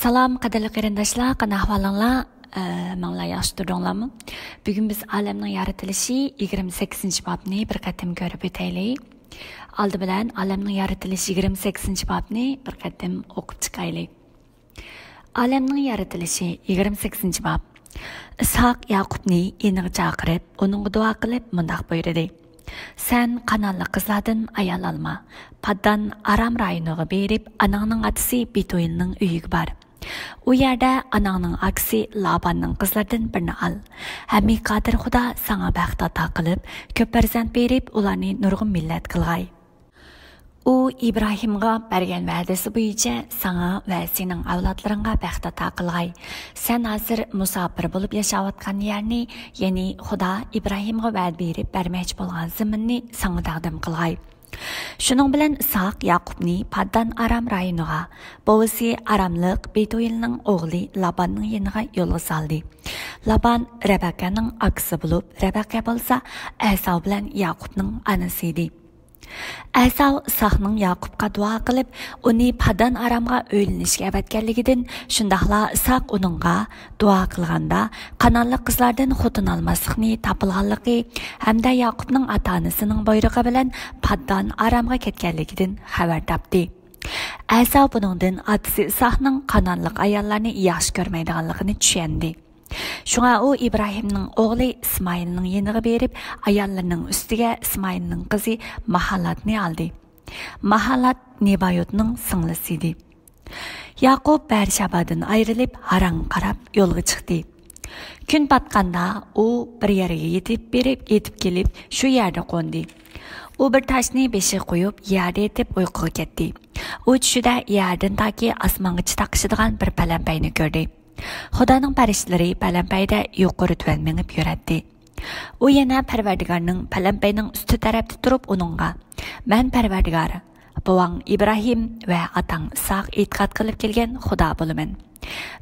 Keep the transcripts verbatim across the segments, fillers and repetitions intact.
سالام، قەدىرلىك قېرىنداشلار، قانداق ئەھۋالىڭلار؟ ئە، ماڭىلار ياخشى تۇردۇڭلارمۇ؟ بۈگۈن بىز ئالەمنىڭ يارىتىلىشى يىگىرمە سەككىزىنچى بابنى بىر قېتىم كۆرۈپ ئۆتەيلى. ئالدى بىلەن ئالەمنىڭ يارىتىلىشى يىگىرمە سەككىزىنچى بابنى بىر قېتىم ئوقۇپ چىقايلى. ئالەمنىڭ يارىتىلىشى يىگىرمە سەككىزىنچى باب. ئىسھاق ياقۇپنى يېنىغا چاقىرىپ، ئۇنىڭغا دۇئا قىلىپ مۇنداق بۇيرۇدى: سەن قانانلىق قىزلاردىن ئايال ئالما. پاددان ئارام رايونىغا بېرىپ، ئاناڭنىڭ ئاتىسى بېتۇئېلنىڭ ئۆيىگە بار. ئۇ يەردە ئاناڭنىڭ ئاكىسى لاباننىڭ قىزلىرىدىن بىرنى ئال. ھەممىگە قادىر خۇدا ساڭا بەخت ئاتا قىلىپ، كۆپ پەرزەنت بېرىپ، ئۇلارنى نۇرغۇن مىللەت قىلغاي. ئۇ ئىبراھىمغا بەرگەن ۋەدىسى بويىچە ساڭا ۋە سېنىڭ ئەۋلادلىرىڭغا بەخت ئاتا قىلغاي. سەن ھازىر مۇساپىر بولۇپ ياشاۋاتقان يەرنى، يەنى خۇدا ئىبراھىمغا ۋەدە بېرىپ بەرمەكچى بولغان زېمىننى ساڭا تەقدىم قىلغاي. شۇنىڭ بىلەن ئىسھاق ياقۇپنى پاددان ئارام رايونىغا، بوۋىسى ئاراملىق بېتۇئېلنىڭ ئوغلى لاباننىڭ يېنىغا يولغا سالدى. لابان رەبەكەنىڭ ئاكىسى بولۇپ، رەبەكە بولسا ئەساۋ بىلەن ياقۇپنىڭ ئانىسى ئىدى. ئەساۋ ئىسھاقنىڭ ياقۇپقا دۇئا قىلىپ، ئۇنى پاددان ئارامغا ئۆيلىنىشكە ئەۋەتكەنلىكىدىن، شۇنداقلا ئىسھاق ئۇنىڭغا دۇئا قىلغاندا، قانانلىق قىزلاردىن خوتۇن ئالماسلىقنى تاپىلىغانلىقى ھەمدە ياقۇپنىڭ ئاتا-ئانىسىنىڭ بۇيرۇقى بىلەن پاددان ئارامغا كەتكەنلىكىدىن خەۋەر تاپتى. ئەساۋ بۇنىڭدىن ئاتىسى ئىسھاقنىڭ قانانلىق ئاياللارنى ياخشى كۆرمەيدىغانلىقىنى چۈشەندى. شۇڭا ئۇ ئىبراھىمنىڭ ئوغلى ئىسمائىلنىڭ يېنىغا بېرىپ، ئاياللىرىنىڭ ئۈستىگە ئىسمائىلنىڭ قىزى ماھالاتنى ئالدى. ماھالات نېبايوتنىڭ سىڭلىسى ئىدى. ياقۇپ بەرشابادىن ئايرىلىپ، ھارانغا قاراپ يولغا چىقتى. كۈن پاتقاندا ئۇ بىر يەرگە يېتىپ بېرىپ، يېتىپ كېلىپ، شۇ يەردە قوندى. ئۇ بىر تاشنى بېشىغا قويۇپ، يەردە يېتىپ ئۇيقۇغا كەتتى. ئۇ چۈشىدە يەردىن تاكى ئاسمانغىچە تاقىشىدىغان بىر پەلەمپەينى كۆردى. خۇدانىڭ پەرىشتىلىرى پەلەمپەيدە يۇقىرى تۆۋەن مېڭىپ يۈرەتتى. ئۇ يەنە پەرۋەردىگارنىڭ پەلەمپەينىڭ ئۈستى تەرەپتە تۇرۇپ ئۇنىڭغا، مەن پەرۋەردىگار، بوۋاڭ ئىبراھىم ۋە ئاتاڭ ئىسھاق ئېتىقاد قىلىپ كەلگەن خۇدا بولىمەن.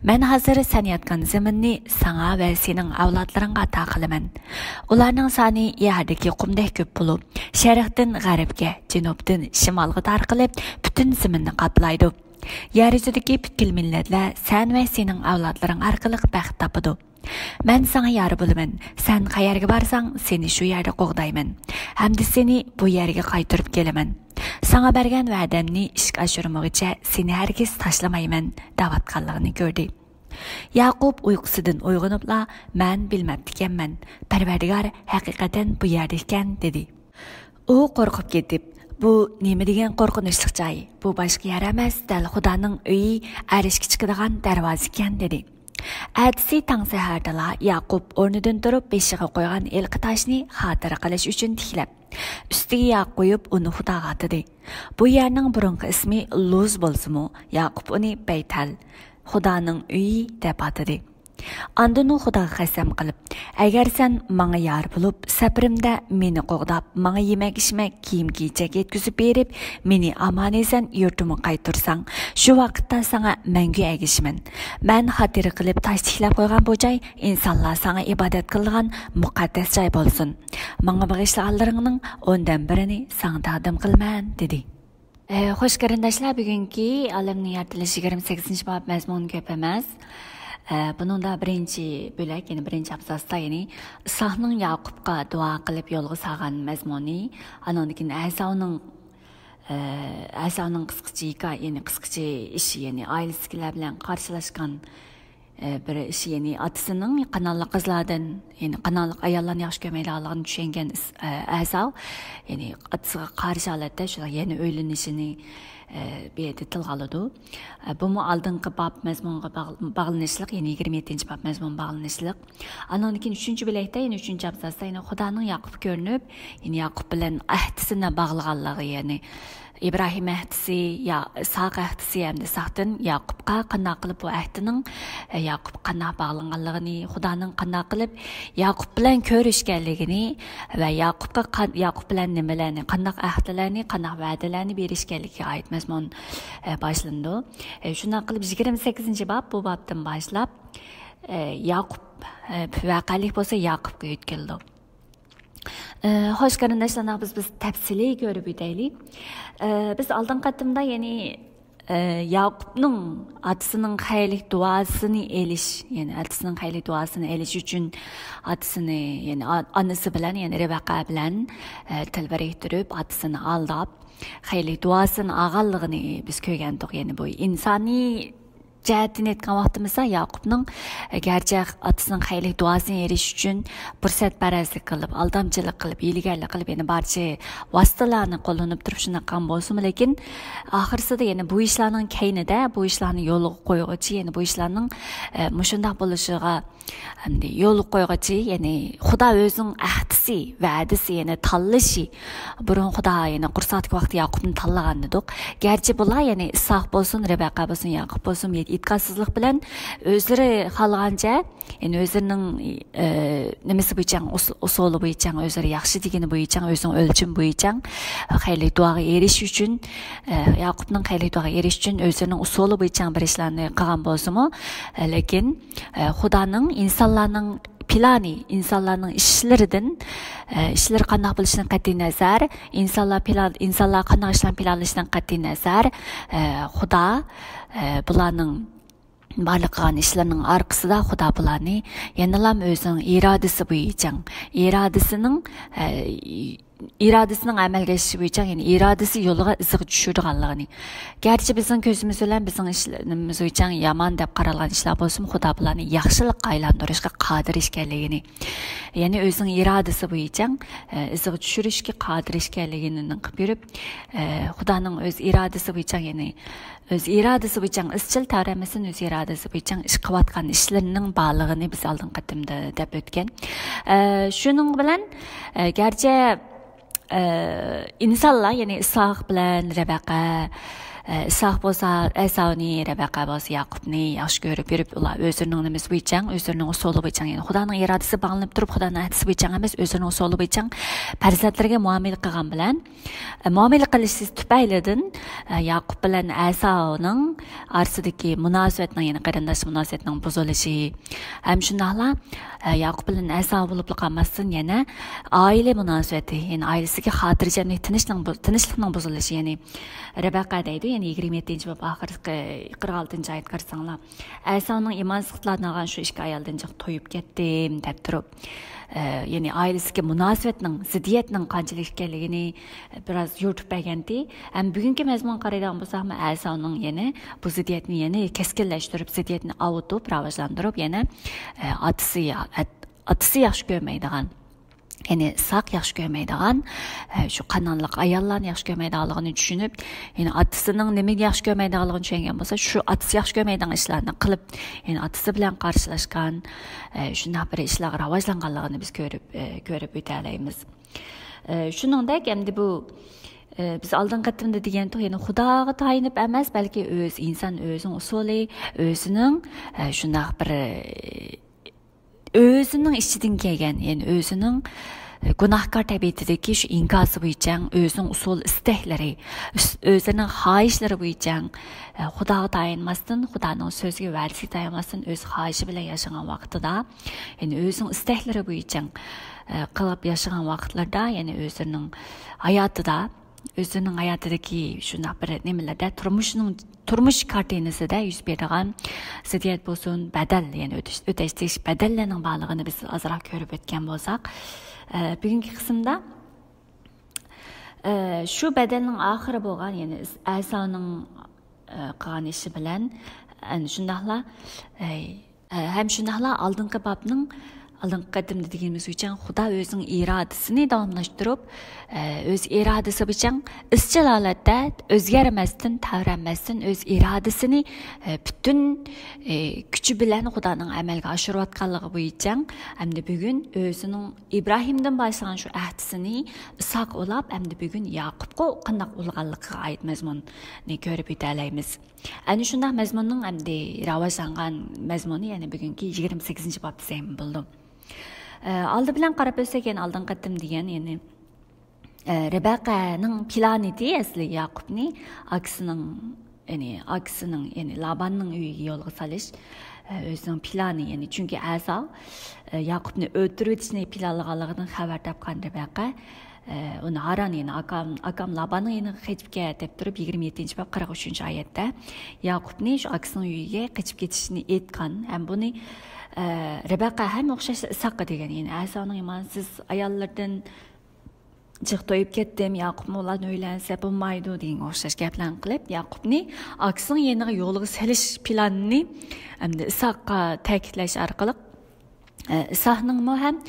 مەن ھازىر سەن ياتقان زېمىننى ساڭا ۋە سېنىڭ ئەۋلادلىرىڭغا ئاتا قىلىمەن. ئۇلارنىڭ سانى يەردىكى قۇمدەك كۆپ بولۇپ، شەرقتىن غەربكە، جەنۇبتىن شىمالغا تارقىلىپ، پۈتۈن زېمىننى قاپلايدۇ. يەر يۈزىدىكى پۈتكۈل مىللەتلەر سەن ۋە سېنىڭ ئەۋلادلىرىڭ ئارقىلىق بەخت تاپىدۇ. مەن ساڭا يار بولىمەن. سەن قەيەرگە بارساڭ، سېنى شۇ يەردە قوغدايمەن ھەمدە سېنى بۇ يەرگە قايتۇرۇپ كېلىمەن. ساڭا بەرگەن ۋەدەمنى ئىشقا ئاشۇرمىغۇچە سېنى ھەرگىز تاشلىمايمەن، دەۋاتقانلىقىنى كۆردى. ياقۇپ ئۇيقۇسىدىن ئويغىنىپلا، مەن بىلمەپتىكەنمەن، پەرۋەردىگار ھەقىقەتەن بۇ يەردە ئىكەن، دېدى. ئۇ قورقۇپ كېتىپ، بۇ نېمە دېگەن قورقۇنچلۇق جاي؟ بۇ باشقا يەر ئەمەس، دەل خۇدانىڭ ئۆيى، ئەرشكە چىقىدىغان دەرۋازا ئىكەن، دېدى. ئەتىسى تاڭ سەھەردىلا ياقۇپ ئورنىدىن تۇرۇپ، بېشىغا قويغان ھېلىقى تاشنى خاتىرە قىلىش ئۈچۈن تىكلەپ، ئۈستىگە ياغ قويۇپ، ئۇنى خۇداغا ئاتىدى. بۇ يەرنىڭ بۇرۇنقى ئىسمى لۇز بولسىمۇ، ياقۇپ ئۇنى بەيتەل، خۇدانىڭ ئۆيى، دەپ ئاتىدى. ئاندىن ئۇ خۇداغا قەسەم قىلىپ، ئەگەر سەن ماڭا يار بولۇپ، سەپىرىمدە مېنى قوغداپ، ماڭا يېمەك-ئىچمەك، كىيىم-كېچەك يەتكۈزۈپ بېرىپ، مېنى ئامان-ئېسەن يۇرتۇمغا قايتۇرساڭ، شۇ ۋاقىتتا ساڭا مەڭگۈ ئەگىشىمەن. مەن خاتىرە قىلىپ تاش تىكلەپ قويغان بۇ جاي ئىنسانلار ساڭا ئىبادەت قىلىدىغان مۇقەددەس جاي بولسۇن. ماڭا بېغىشلىغانلىرىڭنىڭ ئوندىن بىرىنى ساڭا تەقدىم قىلىمەن، دېدى. ئە، خوش قېرىنداشلار، بۈگۈنكى ئالەمنىڭ يارىتىلىشى يىگىرمە سەككىزىنچى باب مەزمۇنى كۆپ ئەمەس. ئە، بۇنىڭدا بىرىنچى بۆلەك، يەنى بىرىنچى ئابزاستا، يەنى ئىسھاقنىڭ ياقۇپقا دۇئا قىلىپ يولغا سالغان مەزمۇنى، ئانىڭدىن كېيىن ئەساۋنىڭ، ئە، ئەساۋنىڭ قىسقىچە ھېكايە، يەنى قىسقىچە ئىشى، يەنى ئائىلىسىدىكىلەر بىلەن قارشىلاشقان، ئە، بىر ئىشى، يەنى ئاتىسىنىڭ قانانلىق قىزلاردىن، يەنى قانانلىق ئاياللارنى ياخشى كۆرمەيدىغانلىقىنى چۈشەنگەن ئىس-، ئە، ئەساۋ، يەنى ئاتىسىغا قارشى ھالەتتە شۇنداق يەنە ئۆيلىنىشىنى، ئە، بۇ يەردە تىلغا ئالىدۇ. ئە، بۇمۇ ئالدىنقى باب مەزمۇنغا باغ-، باغلىنىشلىق، يەنى يىگىرمە يەتتىنچى باب مەزمۇنغا باغلىنىشلىق. ئانىڭدىن كېيىن ئۈچىنچى بۆلەكتە، يەنى ئۈچىنچى ئابزاستا يەنە خۇدانىڭ ياقۇپقا كۆرۈنۈپ، يەنى ياقۇپ بىلەن ئەھدىسىنى باغلىغانلىقى، يەنى ئىبراھىم ئەھدىسى، يا ئىسھاق ئەھدىسى ھەمدە ئىسھاقتىن ياقۇپقا قانداق قىلىپ بۇ ئەھدىنىڭ، ئە، ياقۇپقا قانداق باغلانغانلىقىنى، خۇدانىڭ قانداق قىلىپ ياقۇپ بىلەن كۆرۈشكەنلىكىنى ۋە ياقۇپقا قان-، ياقۇپ بىلەن نېمىلەرنى، قانداق ئەھدىلەرنى، قانداق ۋەدىلەرنى بېرىشكەنلىكىگە ئائىت مەزمۇن، ئە، باشلىنىدۇ. ئە، شۇنداق قىلىپ يىگىرمە سەككىزىنچى باب، بۇ بابتىن باشلاپ، ئە، ياقۇپ، ئە، ۋەقەلىك بولسا ياقۇپقا يۆتكىلىدۇ. ئە، خوش قېرىنداشلار، بىز، بىز تەپسىلىي كۆرۈپ ئۆتەيلى. ئە، بىز ئالدىنقى قېتىمدا، يەنى، ئە، ياقۇپنىڭ ئاتىسىنىڭ خەيرلىك دۇئاسىنى ئېلىش، يەنى ئاتىسىنىڭ خەيرلىك دۇئاسىنى ئېلىش ئۈچۈن ئاتىسىنى، يەنى ئا-، ئانىسى بىلەن، يەنى رەبەقە بىلەن، ئە، تىل بىرىكتۈرۈپ، ئاتىسىنى ئالداپ، خەيرلىك دۇئاسىنى ئالغانلىقىنى بىز كۆرگەنتۇق. يەنى بۇ ئىنسانىي جەھەتتىن ئېيتقان ۋاقتىمىزدا ياقۇپنىڭ، ئە، گەرچە ئاتىسىنىڭ خەيرلىك دۇئاسىنى ئېلىش ئۈچۈن پۇرسەتپەرەسلىك قىلىپ، ئالدامچىلىق قىلىپ، ھىيلىگەرلىك قىلىپ، يەنە بارچە ۋاسىتىلارنى قوللىنىپ تۇرۇپ شۇنداق قىلغان بولسىمۇ، لېكىن ئاخىرسىدا يەنە بۇ ئىشلارنىڭ كەينىدە، بۇ ئىشلارنى يولغا قويغۇچى، يەنە بۇ ئىشلارنىڭ، ئە، مۇشۇنداق بولۇشىغا ئەمدى يولغا قويغۇچى، يەنى خۇدا ئۆزىنىڭ ئەھدىسى، ۋەدىسى، يەنى تاللىشى. بۇرۇن خۇدا يەنى قۇرساقتىكى ۋاقىتتا ياقۇپنى تاللىغان دېدۇق. گەرچە بۇلار، يەنى ئىسھاق بولسۇن، رەبەقە بولسۇن، ياقۇپ بولسۇن، ئېتىقادسىزلىق بىلەن ئۆزلىرى خالىغانچە، يەنى ئۆزلىرىنىڭ، ئە، نېمىسى بويىچە، ئۇس-، ئۇسۇلى بويىچە، ئۆزلىرى ياخشى دېگىنى بويىچە، ئۆزىنىڭ ئۆلچىمى بويىچە خەيرلىك دۇئاغا ئېرىشىش ئۈچۈن، ئە، ياقۇپنىڭ خەيرلىك دۇئاغا ئېرىشىش ئۈچۈن ئۆزلىرىنىڭ ئۇسۇلى بويىچە بىر ئىشلارنى قىلغان بولسىمۇ، ئە، لېكىن، ئە، خۇدانىڭ ئىنسانلارنىڭ پىلانى، ئىنسانلارنىڭ ئىشلىرىدىن، ئە، ئىشلىرى قانداق بولۇشىدىن قەتئىينەزەر، ئىنسانلار پىلان، ئىنسانلار قانداق ئىشلارنى پىلانلىشىدىن قەتئىينەزەر، ئە، خۇدا، ئە، بۇلارنىڭ بارلىق قىلغان ئىشلىرىنىڭ ئارقىسىدا خۇدا بۇلارنى يەنىلا ئۆزىنىڭ ئىرادىسى بويىچە، ئىرادىسىنىڭ، ئە، ئىرادىسىنىڭ ئەمەلگە ئېشىشى بويىچە، يەنى ئىرادىسى يولىغا، ئىزىغا چۈشۈرىدىغانلىقىنى. گەرچە بىزنىڭ كۆزىمىز بىلەن بىزنىڭ ئىشلىرىمىز بويىچە يامان دەپ قارالغان ئىشلار بولسىمۇ، خۇدا بۇلارنى ياخشىلىققا ئايلاندۇرۇشقا قادىر ئىكەنلىكىنى، يەنى ئۆزىنىڭ ئىرادىسى بويىچە، ئە، ئىزىغا چۈشۈرۈشكە قادىر ئىكەنلىكىنى قىلىپ يۈرۈپ، ئە، خۇدانىڭ ئۆز ئىرادىسى بويىچە، يەنى ئۆز ئىرادىسى بويىچە ئىزچىل تەۋرەنمىسۇن، ئۆز ئىرادىسى بويىچە ئىش قىلىۋاتقان ئىشلىرىنىڭ بارلىقىنى بىز ئالدىنقى قېتىمدا دەپ ئۆتكەن. ئە، شۇنىڭ بىلەن، ئە، گەرچە، ئە، ئىنسانلار، يەنى ئىسھاق بىلەن رەبەقە، ئە، ئىسھاق بولسا ئەساۋنى، رەبەقە بولسا ياقۇپنى ياخشى كۆرۈپ يۈرۈپ، ئۇلار ئۆزلىرىنىڭ نېمىسى بويىچە، ئۆزلىرىنىڭ ئۇسۇلى بويىچە، يەنى خۇدانىڭ ئىرادىسى باغلىنىپ تۇرۇپ، خۇدانىڭ ئەھدىسى بويىچە ئەمەس، ئۆزلىرىنىڭ ئۇسۇلى بويىچە پەرزەنتلىرىگە مۇئامىلە قىلغان بىلەن، ئە، مۇئامىلە قىلىش تۈپەيلىدىن، ئە، ياقۇپ بىلەن ئەساۋنىڭ ئارىسىدىكى مۇناسىۋەتنىڭ، يەنى قېرىنداش مۇناسىۋەتنىڭ بۇزۇلۇشى، ھەم شۇنداقلا، ئە، ياقۇپ بىلەن ئەساۋ بولۇپلا قالماستىن، يەنە ئائىلە مۇناسىۋىتى، يەنى ئائىلىسىدىكى خاتىرجەملىك، تىنچلىق، تىنچلىقنىڭ بۇزۇلۇشى، يەنى رەبەقە دەيدۇ، يەنى يىگىرمە يەتتىنچى باب ئاخىرقى قىرىق ئالتىنچى ئايەت قارىساڭلار، ئەساۋنىڭ ئىمانسىزلىقلارنى ئالغان شۇ ئىككى ئايالدىن جىق تويۇپ كەتتىم دەپ تۇرۇپ، ئە، يەنى ئائىلىسىدىكى مۇناسىۋەتنىڭ، زىددىيەتنىڭ قانچىلىك ئىكەنلىكىنى بىراز يورۇتۇپ بەرگەنتى. ھەم بۈگۈنكى مەزمۇنغا قارايدىغان بولساقمۇ، ئەساۋنىڭ يەنە بۇ زىددىيەتنى يەنە كەسكىنلەشتۈرۈپ، زىددىيەتنى ئاۋۇتۇپ، راۋاجلاندۇرۇپ، يەنە، ئە، ئاتىسى، ئات-، ئاتىسى ياخشى كۆرمەيدىغان، يەنى ئىسھاق ياخشى كۆرمەيدىغان، ئە، شۇ قانائەتلىك ئاياللارنى ياخشى كۆرمەيدىغانلىقىنى چۈشىنىپ، يەنى ئاتىسىنىڭ نېمىنى ياخشى كۆرمەيدىغانلىقىنى چۈشەنگەن بولسا، شۇ ئاتىسى ياخشى كۆرمەيدىغان ئىشلارنى قىلىپ، يەنى ئاتىسى بىلەن قارشىلاشقان، ئە، شۇنداق بىر ئىشلارغا راۋاجلانغانلىقىنى بىز كۆرۈپ، ئە، كۆرۈپ ئۆتەلەيمىز. ئە، شۇنىڭدەك ئەمدى بۇ، ئە، بىز ئالدىنقى قېتىمدا دېگەنتۇق، يەنى خۇداغا تايىنىپ ئەمەس، بەلكى ئۆز ئىنسان ئۆزىنىڭ ئۇسۇلى، ئۆزىنىڭ، ئە، شۇنداق بىر، ئە، ئۆزىنىڭ ئىچىدىن كەلگەن، يەنى ئۆزىنىڭ، ئە، گۇناھكار تەبىئىتىدىكى شۇ ئىنكاسى بويىچە، ئۆزىنىڭ ئۇسۇل ئىستەكلىرى، ئۆز-، ئۆزىنىڭ خاھىشلىرى بويىچە، ئە، خۇداغا تايانماستىن، خۇدانىڭ سۆزىگە، ۋەدىسىگە تايانماستىن، ئۆز خاھىشى بىلەن ياشىغان ۋاقتىدا، يەنى ئۆزىنىڭ ئىستەكلىرى بويىچە، ئە، قىلىپ ياشىغان ۋاقىتلىرىدا، يەنى ئۆزلىرىنىڭ ھاياتىدا، ئۆزلىرىنىڭ ھاياتىدىكى شۇنداق بىر نېمىلەردە، تۇرمۇشنىڭ، تۇرمۇش كارتىنىسىدا يۈز بېرىدىغان زىددىيەت بولسۇن، بەدەل، يەنى ئۆتەش، ئۆتەش تېگىش بەدەللەرنىڭ بارلىقىنى بىز ئازراق كۆرۈپ ئۆتكەن بولساق، ئە، بۈگۈنكى قىسىمدا، ئە، شۇ بەدەلنىڭ ئاخىرى بولغان، يەنى ئەساۋنىڭ، ئە، قىلغان ئىشى بىلەن، ئە، شۇنداقلا، ئە، ئە، ھەم شۇنداقلا ئالدىنقى بابنىڭ، ئالدىنقى قېتىمدا دېگىنىمىز بويىچە، خۇدا ئۆزىنىڭ ئىرادىسىنى داۋاملاشتۇرۇپ، ئە، ئۆز ئىرادىسى بويىچە ئىزچىل ھالەتتە ئۆزگەرمەستىن، تەۋرەنمەستىن ئۆز ئىرادىسىنى، ئە، پۈتۈن، ئە، كۈچى بىلەن خۇدانىڭ ئەمەلگە ئاشۇرۇۋاتقانلىقى بويىچە، ئەمدى بۈگۈن ئۆزىنىڭ ئىبراھىمدىن باشلىغان شۇ ئەھدىسىنى ئىسھاققا ئۇلاپ، ئەمدى بۈگۈن ياقۇپقا قانداق ئۇلىغانلىقىغا ئائىت مەزمۇننى كۆرۈپ ئۆتەلەيمىز. ئەنە شۇنداق مەزمۇننىڭ ئەمدى راۋاجلانغان مەزمۇنى، يەنى بۈگۈنكى يىگىرمە سەككىزىنچى باب دېسەم بولىدۇ. ئە، ئالدى بىلەن قاراپ ئۆتسەك، يەنە ئالدىنقى قېتىم دېگەن، يەنى، ئە، رەبەقەنىڭ پىلانى ئىدى ئەسلى ياقۇپنى ئاكىسىنىڭ، يەنى ئاكىسىنىڭ، يەنى لاباننىڭ ئۆيىگە يولغا سالىش، ئە، ئۆزىنىڭ پىلانى، يەنى چۈنكى ئەساۋ، ئە، ياقۇپنى ئۆلتۈرۈۋېتىشنى پىلانلىغانلىقىدىن خەۋەر تاپقان رەبەقە، ئۇنى ھاران، يەنى ئاكام، ئاكام لاباننىڭ يېنىغا قېچىپ كەت دەپ تۇرۇپ، يىگىرمە يەتتىنچى باب قىرىق ئۈچىنچى ئايەتتە ياقۇپنى شۇ ئاكىسىنىڭ ئۆيىگە قېچىپ كېتىشىنى ئېيتقان ھەم بۇنى، ئە، رەبەقە ھەم ئوخشاش ئىسھاققا دېگەن، يەنى ئەساۋنىڭ ئىمانسىز ئاياللىرىدىن جىق تويۇپ كەتتىم، ياقۇپمۇ ئۇلاردىن ئۆيلەنسە بولمايدۇ دېگەنگە ئوخشاش گەپلەرنى قىلىپ، ياقۇپنى ئاكىسىنىڭ يېنىغا يولغا سېلىش پىلانىنى ئەمدى ئىسھاققا تەكىتلەش ئارقىلىق، ئە، ئىسھاقنىڭمۇ ھەم،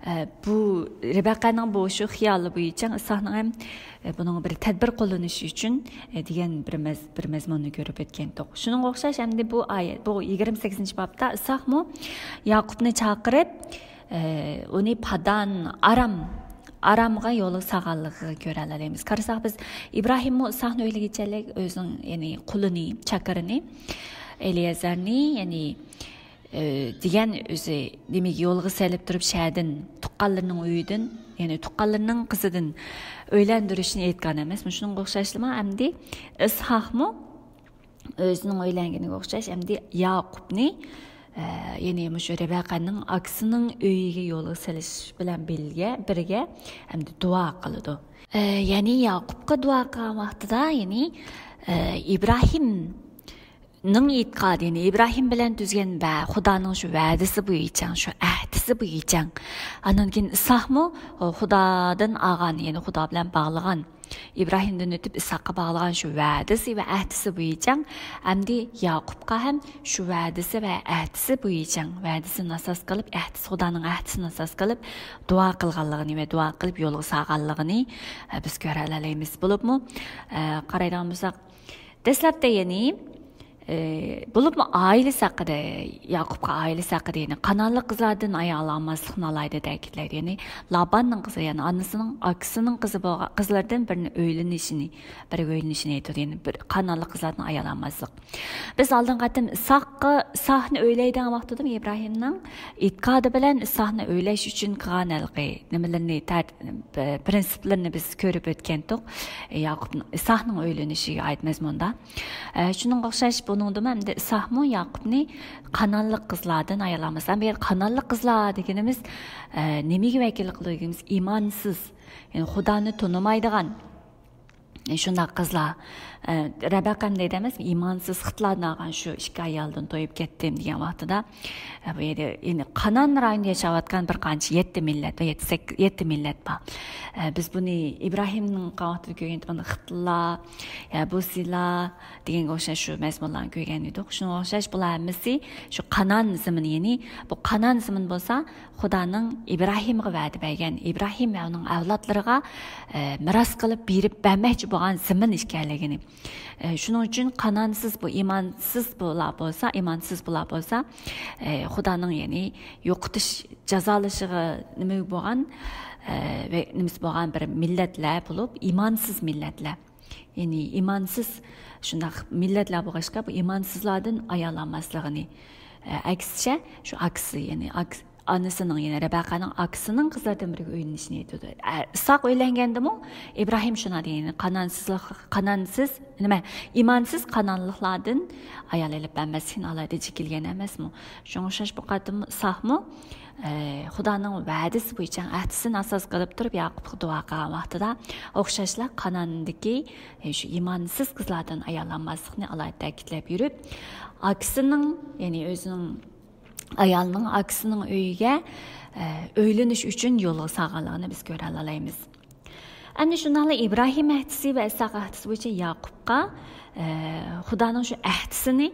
ئە، بۇ رەبەقەنىڭ بۇ شۇ خىيالى بويىچە ئىسھاقنىڭ ھەم، ئە، بۇنىڭ بىر تەدبىر قوللىنىشى ئۈچۈن، ئە، دېگەن بىر مەز-، بىر مەزمۇننى كۆرۈپ ئۆتكەنتۇق. شۇنىڭغا ئوخشاش ئەمدى بۇ ئايەت، بۇ يىگىرمە سەككىزىنچى بابتا ئىسھاقمۇ ياقۇپنى چاقىرىپ، ئە، ئۇنى پادان ئارام، ئارامغا يولغا سالغانلىقىغا كۆرەلەيمىز. قارىساق بىز ئىبراھىممۇ ئىسھاقنى ئۆيلىگۈچىلىك ئۆزىنىڭ، يەنى قۇلىنى، چاكىرىنى، ئېلىئەزەرنى، يەنى، ئە، دېگەن ئۆزى نېمىگە يولغا سېلىپ تۇرۇپ شەدىن، تۇغقانلىرىنىڭ ئۆيىدىن، يەنى تۇغقانلىرىنىڭ قىزىدىن ئۆيلەندۈرۈشنى ئېيتقان ئەمەسمۇ؟ شۇنىڭغا ئوخشاشلىما ئەمدى ئىسھاقمۇ ئۆزىنىڭ ئۆيلەنگىنىگە ئوخشاش، ئەمدى ياقۇپنى، ئە، يەنى مۇشۇ رەبەقەنىڭ ئاكىسىنىڭ ئۆيىگە يولغا سېلىش بىلەن بىلگە، بىرگە ئەمدى دۇئا قىلىدۇ. ئە، يەنى ياقۇپقا دۇئا قىلغان ۋاقتىدا، يەنى، ئە، ئىبراھىمنىڭ ئېتىقادى، يەنى ئىبراھىم بىلەن تۈزگەن ۋە خۇدانىڭ شۇ ۋەدىسى بويىچە، شۇ ئەھدىسى بويىچە. ئاندىن كېيىن ئىسھاقمۇ خۇدادىن ئالغان، يەنى خۇدا بىلەن باغلىغان ئىبراھىمدىن ئۆتۈپ ئىسھاققا باغلىغان شۇ ۋەدىسى ۋە ئەھدىسى بويىچە، ئەمدى ياقۇپقا ھەم شۇ ۋەدىسى ۋە ئەھدىسى بويىچە، ۋەدىسىنى ئاساس قىلىپ، ئەھدىسى، خۇدانىڭ ئەھدىسىنى ئاساس قىلىپ دۇئا قىلغانلىقىنى ۋە دۇئا قىلىپ يولغا سالغانلىقىنى، ئە، بىز كۆرەلەيمىز. بولۇپمۇ، ئە، قارايدىغان بولساق، دەسلەپتە يەنى، ئى، بولۇپمۇ ئائىلىسى ھەققىدە، ياقۇپقا ئائىلىسى ھەققىدە، يەنى قانانلىق قىزلاردىن ئايال ئالماسلىقنى ئالاھىدە تەكىتلەيدۇ. يەنى لاباننىڭ قىزى، يەنى ئانىسىنىڭ، ئاكىسىنىڭ قىزى بولغان، قىزلىرىدىن بىرىنى ئۆيلىنىشىنى، بىرىگە ئۆيلىنىشىنى ئېيتىدۇ. يەنى بىر قانانلىق قىزلاردىن ئايال ئالماسلىق. بىز ئالدىنقى قېتىم ئىسھاققا، ئىسھاقنى ئۆيلەيدىغان ۋاقتىدا ئىبراھىمنىڭ ئېتىقادى بىلەن ئىسھاقنى ئۆيلەش ئۈچۈن قىلغان ھېلىقى نېمىلىرىنى، تەر-، پىرىنسىپلىرىنى بىز كۆرۈپ ئۆتكەنتۇق. ياقۇپنىڭ، ئىسھاقنىڭ ئۆيلىنىشىگە ئائىت مەزمۇندا. ئە، شۇنىڭغا ئوخشاش بۇنىڭدىمۇ ئەمدى ئىسھاقمۇ ياقۇپنى قانانلىق قىزلاردىن ئايالامىز. ئەمما يەنە قانانلىق قىزلار دېگىنىمىز، ئە، نېمىگە ۋەكىللىك قىلىدۇ دېگىنىمىز، ئىمانسىز. يەنى خۇدانى تونۇمايدىغان، ئە، شۇنداق قىزلار. ئە، رەبەقەم دەيدۇ ئەمەسمۇ، ئىمانسىز خىتلاردىن ئالغان شۇ ئىككى ئايالدىن تويۇپ كەتتىم دېگەن ۋاقتىدا، ئە، بۇ يەردە، يەنى قانان رايونىدا ياشاۋاتقان بىر قانچە يەتتە مىللەت ۋە يەتتە سەك-، يەتتە مىللەت بار. ئە، بىز بۇنى ئىبراھىمنىڭ قىلغان ۋاقتىدا كۆرگەن، مانا خىتلار، يا بۇسىلار دېگەنگە ئوخشاش شۇ مەزمۇنلارنى كۆرگەن ئىدۇق. شۇنىڭغا ئوخشاش بۇلار ھەممىسى شۇ قانان زېمىنى، يەنى بۇ قانان زېمىن بولسا، خۇدانىڭ ئىبراھىمغا ۋەدە بەرگەن، ئىبراھىم ۋە ئۇنىڭ ئەۋلادلىرىغا، ئە، مىراس قىلىپ بېرىپ بەرمەكچى بولغان زېمىن ئىكەنلىكىنى. ئە، شۇنىڭ ئۈچۈن قانانسىز بۇ، ئىمانسىز بۇلار بولسا، ئىمانسىز بۇلار بولسا، ئە، خۇدانىڭ، يەنى يوقىتىش، جازالىشىغا نېمە بولغان، ئە، ۋە نېمىسى بولغان بىر مىللەتلەر بولۇپ، ئىمانسىز مىللەتلەر. يەنى ئىمانسىز شۇنداق مىللەتلەر بولغاچقا، بۇ ئىمانسىزلاردىن ئايال ئالماسلىقىنى، ئە، ئەكسىچە شۇ ئاكىسى، يەنى ئاكىسى، ئانىسىنىڭ، يەنى رەبەقەنىڭ ئاكىسىنىڭ قىزلىرىدىن بىرىگە ئۆيلىنىشىنى ئېيتىدۇ. ئە، ئىسھاق ئۆيلەنگەندىمۇ ئىبراھىم شۇنداق دېگەن، قانانسىزلىق، قانانسىز، نېمە، ئىمانسىز قانانلىقلاردىن ئايال ئېلىپ بەرمەسلىكنى ئالاھىدە جىكىلگەن ئەمەسمۇ؟ شۇڭا ئوخشاش بۇ قېتىم ئىسھاقمۇ، ئە، خۇدانىڭ ۋەدىسى بويىچە ئەھدىسىنى ئاساس قىلىپ تۇرۇپ ياقۇپقا دۇئا قىلغان ۋاقتىدا ئوخشاشلا قاناندىكى، ئە، شۇ ئىمانسىز قىزلاردىن ئايال ئالماسلىقنى ئالاھىدە تەكىتلەپ يۈرۈپ، ئاكىسىنىڭ، يەنى ئۆزىنىڭ ئايالىنىڭ ئاكىسىنىڭ ئۆيىگە، ئە، ئۆيلىنىش ئۈچۈن يولغا سالغانلىقىنى بىز كۆرەلەيمىز. ئەمدى شۇنداقلا ئىبراھىم ئەھدىسى ۋە ئىسھاق ئەھدىسى بويىچە ياقۇپقا، ئە، خۇدانىڭ شۇ ئەھدىسىنى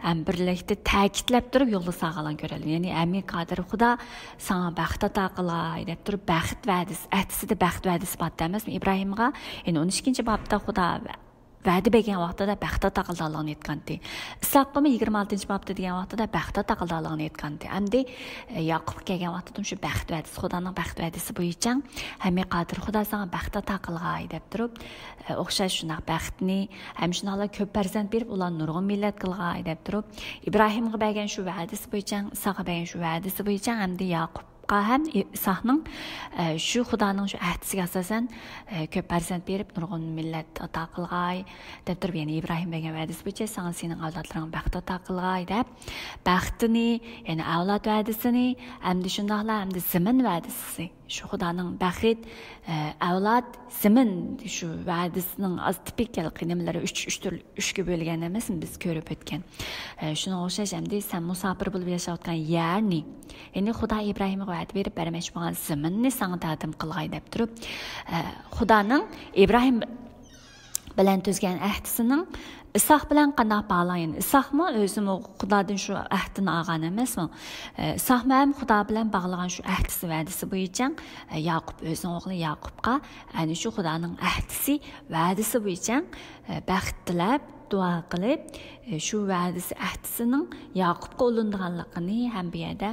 ھەم بىرلىكتە تەكىتلەپ تۇرۇپ يولغا سالغانلىقىنى كۆرەلەيمىز. يەنى ھەممىگە قادىر خۇدا ساڭا بەخت ئاتا قىلغاي دەپ تۇرۇپ بەخت ۋەدىسى، ئەھدىسىدە بەخت ۋەدىسى بار ئەمەسمۇ ئىبراھىمغا؟ يەنى ئون ئىككىنچى بابتا خۇدا ۋەدە بەرگەن ۋاقتىدا بەخت ئاتا قىلىدىغانلىقىنى ئېيتقانتى. ئىسھاققىمۇ يىگىرمە ئالتىنچى بابتا دېگەن ۋاقتىدا بەخت ئاتا قىلىدىغانلىقىنى ئېيتقانتى. ئەمدى، ئە، ياقۇپقا كەلگەن ۋاقتىدا شۇ بەخت ۋەدىسى، خۇدانىڭ بەخت ۋەدىسى بويىچە، ھەممىگە قادىر خۇدا ساڭا بەخت ئاتا قىلغاي دەپ تۇرۇپ، ئە، ئوخشاش شۇنداق بەختنى، ھەم شۇنداقلا كۆپ پەرزەنت بېرىپ، ئۇلارنى نۇرغۇن مىللەت قىلغاي دەپ تۇرۇپ، ئىبراھىمغا بەرگەن شۇ ۋەدىسى بويىچە، ئىسھاققا بەرگەن شۇ ۋەدىسى بويىچە، ئەمدى ياقۇپ ھەم ئىسھاقنىڭ، ئە، شۇ خۇدانىڭ شۇ ئەھدىسىگە ئاساسەن، ئە، كۆپ پەرزەنت بېرىپ، نۇرغۇن مىللەت ئاتا قىلغاي، دەپ تۇرۇپ، يەنى ئىبراھىم بەرگەن ۋەدىسى بويىچە ساڭا سېنىڭ ئەۋلادلىرىڭ بەخت ئاتا قىلغاي، دەپ، بەختىنى، يەنى ئەۋلاد ۋەدىسىنى، ئەمدى شۇنداقلا ئەمدى زېمىن ۋەدىسى. شۇ خۇدانىڭ بەخت، ئە، ئەۋلاد، زېمىن، شۇ ۋەدىسىنىڭ ئاز تىپىكال نېمىلىرى ئۈچ، ئۈچ تۈرلۈك ئۈچكە بۆلگەن ئەمەسمۇ، بىز كۆرۈپ ئۆتكەن. ئە، شۇنىڭغا ئوخشاش، ئەمدى سەن مۇساپىر بولۇپ ياشاۋاتقان يەرنى، يەنى خۇدا ئىبراھىمغا ۋەدە بېرىپ بەرمەكچى بولغان زېمىننى ساڭا تەقدىم قىلغاي دەپ تۇرۇپ، ئە، خۇدانىڭ ئىبراھىم بىلەن تۈزگەن ئەھدىسىنىڭ ئىسھاق بىلەن قانداق باغلانغان؟ يەنى ئىسھاقمۇ ئۆزىمۇ خۇدادىن شۇ ئەھدىنى ئالغان ئەمەسمۇ؟ ئە، ئىسھاقمۇ ھەم خۇدا بىلەن باغلىغان شۇ ئەھدىسى، ۋەدىسى بويىچە، ئە، ياقۇپ ئۆزىنىڭ ئوغلى ياقۇپقا ئەنە شۇ خۇدانىڭ ئەھدىسى، ۋەدىسى بويىچە، ئە، بەخت تىلەپ، دۇئا قىلىپ، ئە، شۇ ۋەدىسى، ئەھدىسىنىڭ ياقۇپقا ئۇلىنىدىغانلىقىنى ھەم بۇ يەردە،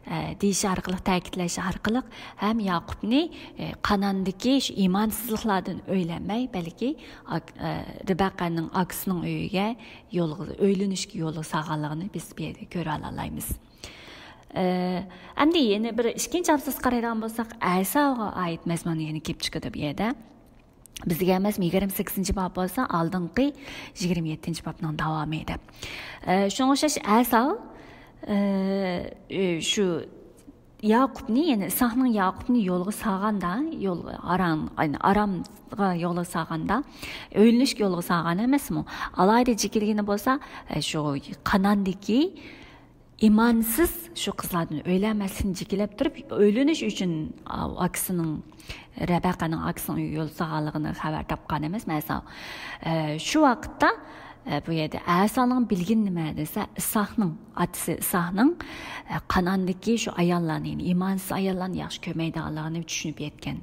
ئە، دېيىش ئارقىلىق، تەكىتلەش ئارقىلىق ھەم ياقۇپنى، ئە، قاناندىكى شۇ ئىمانسىزلىقلاردىن ئۆيلەنمەي، بەلكى ئاك-، ئە، رىبەقەنىڭ ئاكىسىنىڭ ئۆيىگە يولغا، ئۆيلىنىشكە يولغا سالغانلىقىنى بىز بۇ يەردە كۆرۈۋالالايمىز. ئە، ئەمدى يەنە بىر ئىككىنچى ئابزاسقا قارايدىغان بولساق، ئەساغا ئائىت مەزمۇن يەنە كېلىپ چىقىدۇ بۇ يەردە. بىزگە ئەمەس، يىگىرمە سەككىزىنچى باب بولسا ئالدىنقى يىگىرمە يەتتىنچى بابنىڭ داۋامى دەپ. ئە، شۇڭا ئوخشاش ئەساۋ، ئە، ئە، شۇ ياقۇپنى، يەنى ئىسھاقنىڭ ياقۇپنى يولغا سالغاندا، يول ئارام، يەنى ئارامغا يولغا سالغاندا، ئۆيلىنىشكە يولغا سالغان ئەمەسمۇ؟ ئالاھىدە جېكىلگىنى بولسا، ئە، شۇ قاناندىكى ئىمانسىز شۇ قىزلاردىن ئۆيلەنمەسلىكنى جېكىلەپ تۇرۇپ، ئۆيلىنىش ئۈچۈن ئاكىسىنىڭ، رەبەقەنىڭ ئاكىسىنىڭ ئۆيىگە يول سالغانلىقىنى خەۋەر تاپقان ئەمەسمۇ ئەساۋ؟ ئە، شۇ ۋاقىتتا، ئە، بۇ يەردە ئەساۋنىڭ بىلگىنى نېمە دېسە، ئىسھاقنىڭ، ئاتىسى ئىسھاقنىڭ، ئە، قاناندىكى شۇ ئاياللارنى، يەنى ئىمانسىز ئاياللارنى ياخشى كۆرمەيدىغانلىقىنى چۈشىنىپ يەتكەن.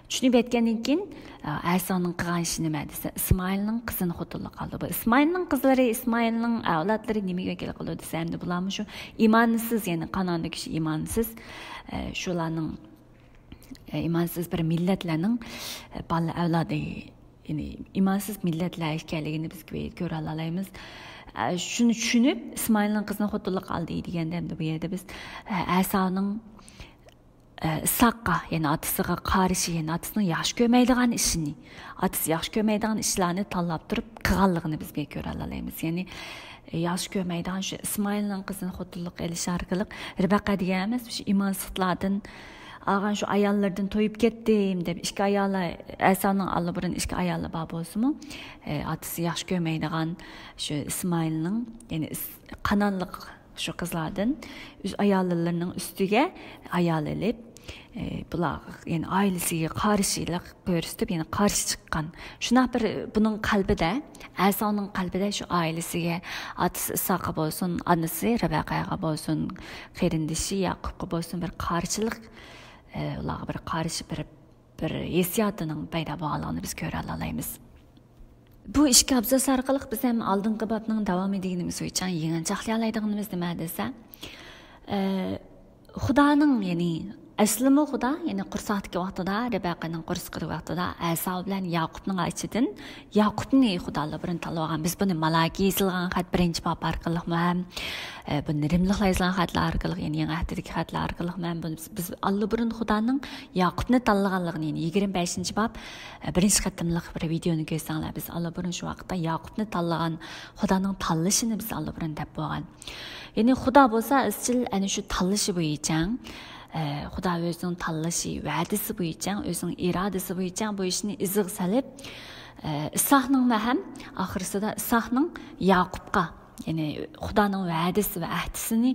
چۈشىنىپ يەتكەندىن كېيىن، ئە، ئەساۋنىڭ قىلغان ئىشى نېمە دېسە، ئىسمائىلنىڭ قىزىنى خوتۇنلۇق ئالدى. بۇ ئىسمائىلنىڭ قىزلىرى، ئىسمائىلنىڭ ئەۋلادلىرى نېمىگە ۋەكىل قىلىدۇ دېسە، ئەمدى بۇلارمۇ شۇ ئىمانسىز، يەنى قاناندىكى شۇ ئىمانسىز، ئە، شۇلارنىڭ، ئە، ئىمانسىز بىر مىللەتلەرنىڭ، ئە، بالا ئەۋلادى، يەنى ئىمانسىز مىللەتلەر ئىكەنلىكىنى بىز كۆ-، كۆرەلالايمىز. ئە، شۇنى چۈشىنىپ، ئىسمائىلنىڭ قىزىنى خوتۇنلۇق ئالدى دېگەندە، ئەمدى بۇ يەردە بىز، ئە، ئەساۋنىڭ، ئە، ئىسھاققا، يەنى ئاتىسىغا قارشى، يەنى ئاتىسىنىڭ ياخشى كۆرمەيدىغان ئىشىنى، ئاتىسى ياخشى كۆرمەيدىغان ئىشلارنى تاللاپ تۇرۇپ قىلغانلىقىنى بىز بۇ يەردە كۆرەلالايمىز. يەنى، ئە، ياخشى كۆرمەيدىغان شۇ ئىسمائىلنىڭ قىزىنى خوتۇنلۇق ئېلىش ئارقىلىق، رىبەقە دېگەن ئەمەس، شۇ ئىمانسىزلىقلاردىن ئالغان شۇ ئاياللىرىدىن تويۇپ كەتتىم دەپ، ئىككى ئايالى، ئەساۋنىڭ ئاللىبۇرۇن ئىككى ئايالى بار بولسىمۇ، ئە، ئاتىسى ياخشى كۆرمەيدىغان شۇ ئىسمائىلنىڭ، يەنى ئىس-، قانانلىق شۇ قىزلاردىن ئۆز ئاياللىرىنىڭ ئۈستىگە ئايال ئېلىپ، ئە، بۇلار، يەنى ئائىلىسىگە قارشىلىق كۆرسىتىپ، يەنى قارشى چىققان. شۇنداق بىر بۇنىڭ قەلبىدە، ئەساۋنىڭ قەلبىدە شۇ ئائىلىسىگە، ئاتىسى ئىسھاققا بولسۇن، ئانىسى رەبەقەگە بولسۇن، قېرىندىشى ياقۇپقا بولسۇن، بىر قارشىلىق، ئە، ئۇلارغا بىر قارشى بىر، بىر ھېسسىياتىنىڭ پەيدا بولغانلىقىنى بىز كۆرەلالايمىز. بۇ ئىككى ئابزاس ئارقىلىق بىز ھەم ئالدىنقى بابنىڭ داۋامى دېگىنىمىز بويىچە يېڭىچاقلىيالايدىغىنىمىز نېمە دېسە، ئە، خۇدانىڭ، يەنى ئەسلىمۇ خۇدا، يەنى قۇرساقتىكى ۋاقتىدا، رەبەقەنىڭ قورسىقىدىكى ۋاقتىدا ئەساۋ بىلەن ياقۇپنىڭ ئىچىدىن ياقۇپنى خۇدا ئاللىبۇرۇن تاللىۋالغان. بىز بۇنى مالاكى يېزىلغان خەت، بىرىنچى باب ئارقىلىقمۇ ھەم، ئە، بۇنى رىملىقلار يېزىلغان خەتلەر ئارقىلىق، يەنى يېڭى ئەھدىدىكى خەتلەر ئارقىلىقمۇ ھەم بۇنى بىز، بىز ئاللىبۇرۇن خۇدانىڭ ياقۇپنى تاللىغانلىقىنى، يەنى يىگىرمە بەشىنچى باب، ئە، بىرىنچى قېتىملىق بىر ۋىدېونى كۆرسەڭلار، بىز ئاللىبۇرۇن شۇ ۋاقىتتا ياقۇپنى تاللىغان، خۇدانىڭ تاللىشىنى بىز ئاللىبۇرۇن دەپ بولغان. يەنى خۇدا بولسا ئىزچىل ئەنە شۇ تاللىشى بويىچە، ئە، خۇدا ئۆزىنىڭ تاللىشى، ۋەدىسى بويىچە، ئۆزىنىڭ ئىرادىسى بويىچە بۇ ئىشنى ئىزىغا سېلىپ، ئە، ئىسھاقنىڭمۇ ھەم ئاخىرسىدا ئىسھاقنىڭ ياقۇپقا، يەنى خۇدانىڭ ۋەدىسى ۋە ئەھدىسىنى،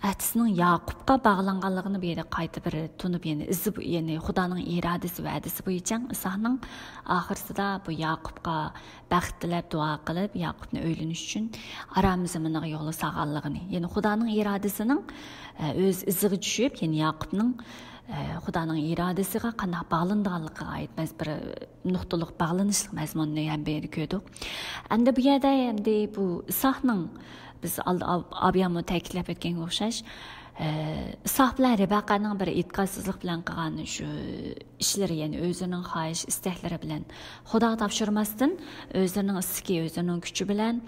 ئەھدىسىنىڭ ياقۇپقا باغلانغانلىقىنى بۇ يەردە قايتا بىر تونۇپ، يەنى ئىزى بو-، يەنى خۇدانىڭ ئىرادىسى، ۋەدىسى بويىچە ئىسھاقنىڭ ئاخىرسىدا بۇ ياقۇپقا بەخت تىلەپ، دۇئا قىلىپ، ياقۇپنى ئۆيلىنىش ئۈچۈن ئارام زېمىنىغا يولغا سالغانلىقىنى، يەنى خۇدانىڭ ئىرادىسىنىڭ، ئە، ئۆز ئىزىغا چۈشۈپ، يەنى ياقۇپنىڭ، ئە، خۇدانىڭ ئىرادىسىغا قانداق باغلىنىدىغانلىقىغا ئائىت مەز-، بىر نۇقتىلىق باغلىنىشلىق مەزمۇننى ھەم بۇ يەردە كۆردۇق. ئەمدى بۇ يەردە ئەمدى بۇ ئىسھاقنىڭ، بىز ئالدى ئاب-، ئابيامۇ تەكىتلەپ ئۆتكەنگە ئوخشاش، ئىسھاق بىلەن رىبەقەنىڭ بىر ئېتىقادسىزلىق بىلەن قىلغان شۇ ئىشلىرى، يەنى ئۆزىنىڭ خاھىش ئىستەكلىرى بىلەن خۇداغا تاپشۇرماستىن، ئۆزلىرىنىڭ ئىسسىكى، ئۆزلىرىنىڭ كۈچى بىلەن،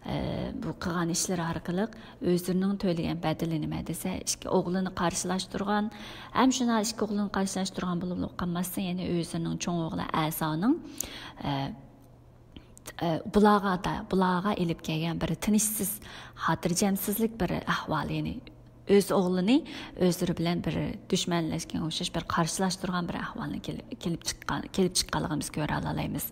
ئە، بۇ قىلغان ئىشلىرى ئارقىلىق ئۆزلىرىنىڭ تۆلىگەن بەدىلى نېمە دېسە، ئىككى ئوغلىنى قارشىلاشتۇرغان، ھەم شۇنداق ئىككى ئوغلىنى قارشىلاشتۇرغان بولۇپلا قالماستىن، يەنى ئۆزلىرىنىڭ چوڭ ئوغلى ئەسانىڭ، ئە، ئە، بۇلارغا، بۇلارغا ئېلىپ كەلگەن بىر تىنچسىز، خاتىرجەمسىزلىك بىر ئەھۋال، يەنى ئۆز ئوغلىنى ئۆزلىرى بىلەن بىر دۈشمەنلەشكەنگە ئوخشاش بىر قارشىلاشتۇرغان بىر ئەھۋالنى كېلىپ، كېلىپ چىققان، كېلىپ چىققانلىقىنى بىز كۆرەلەيمىز.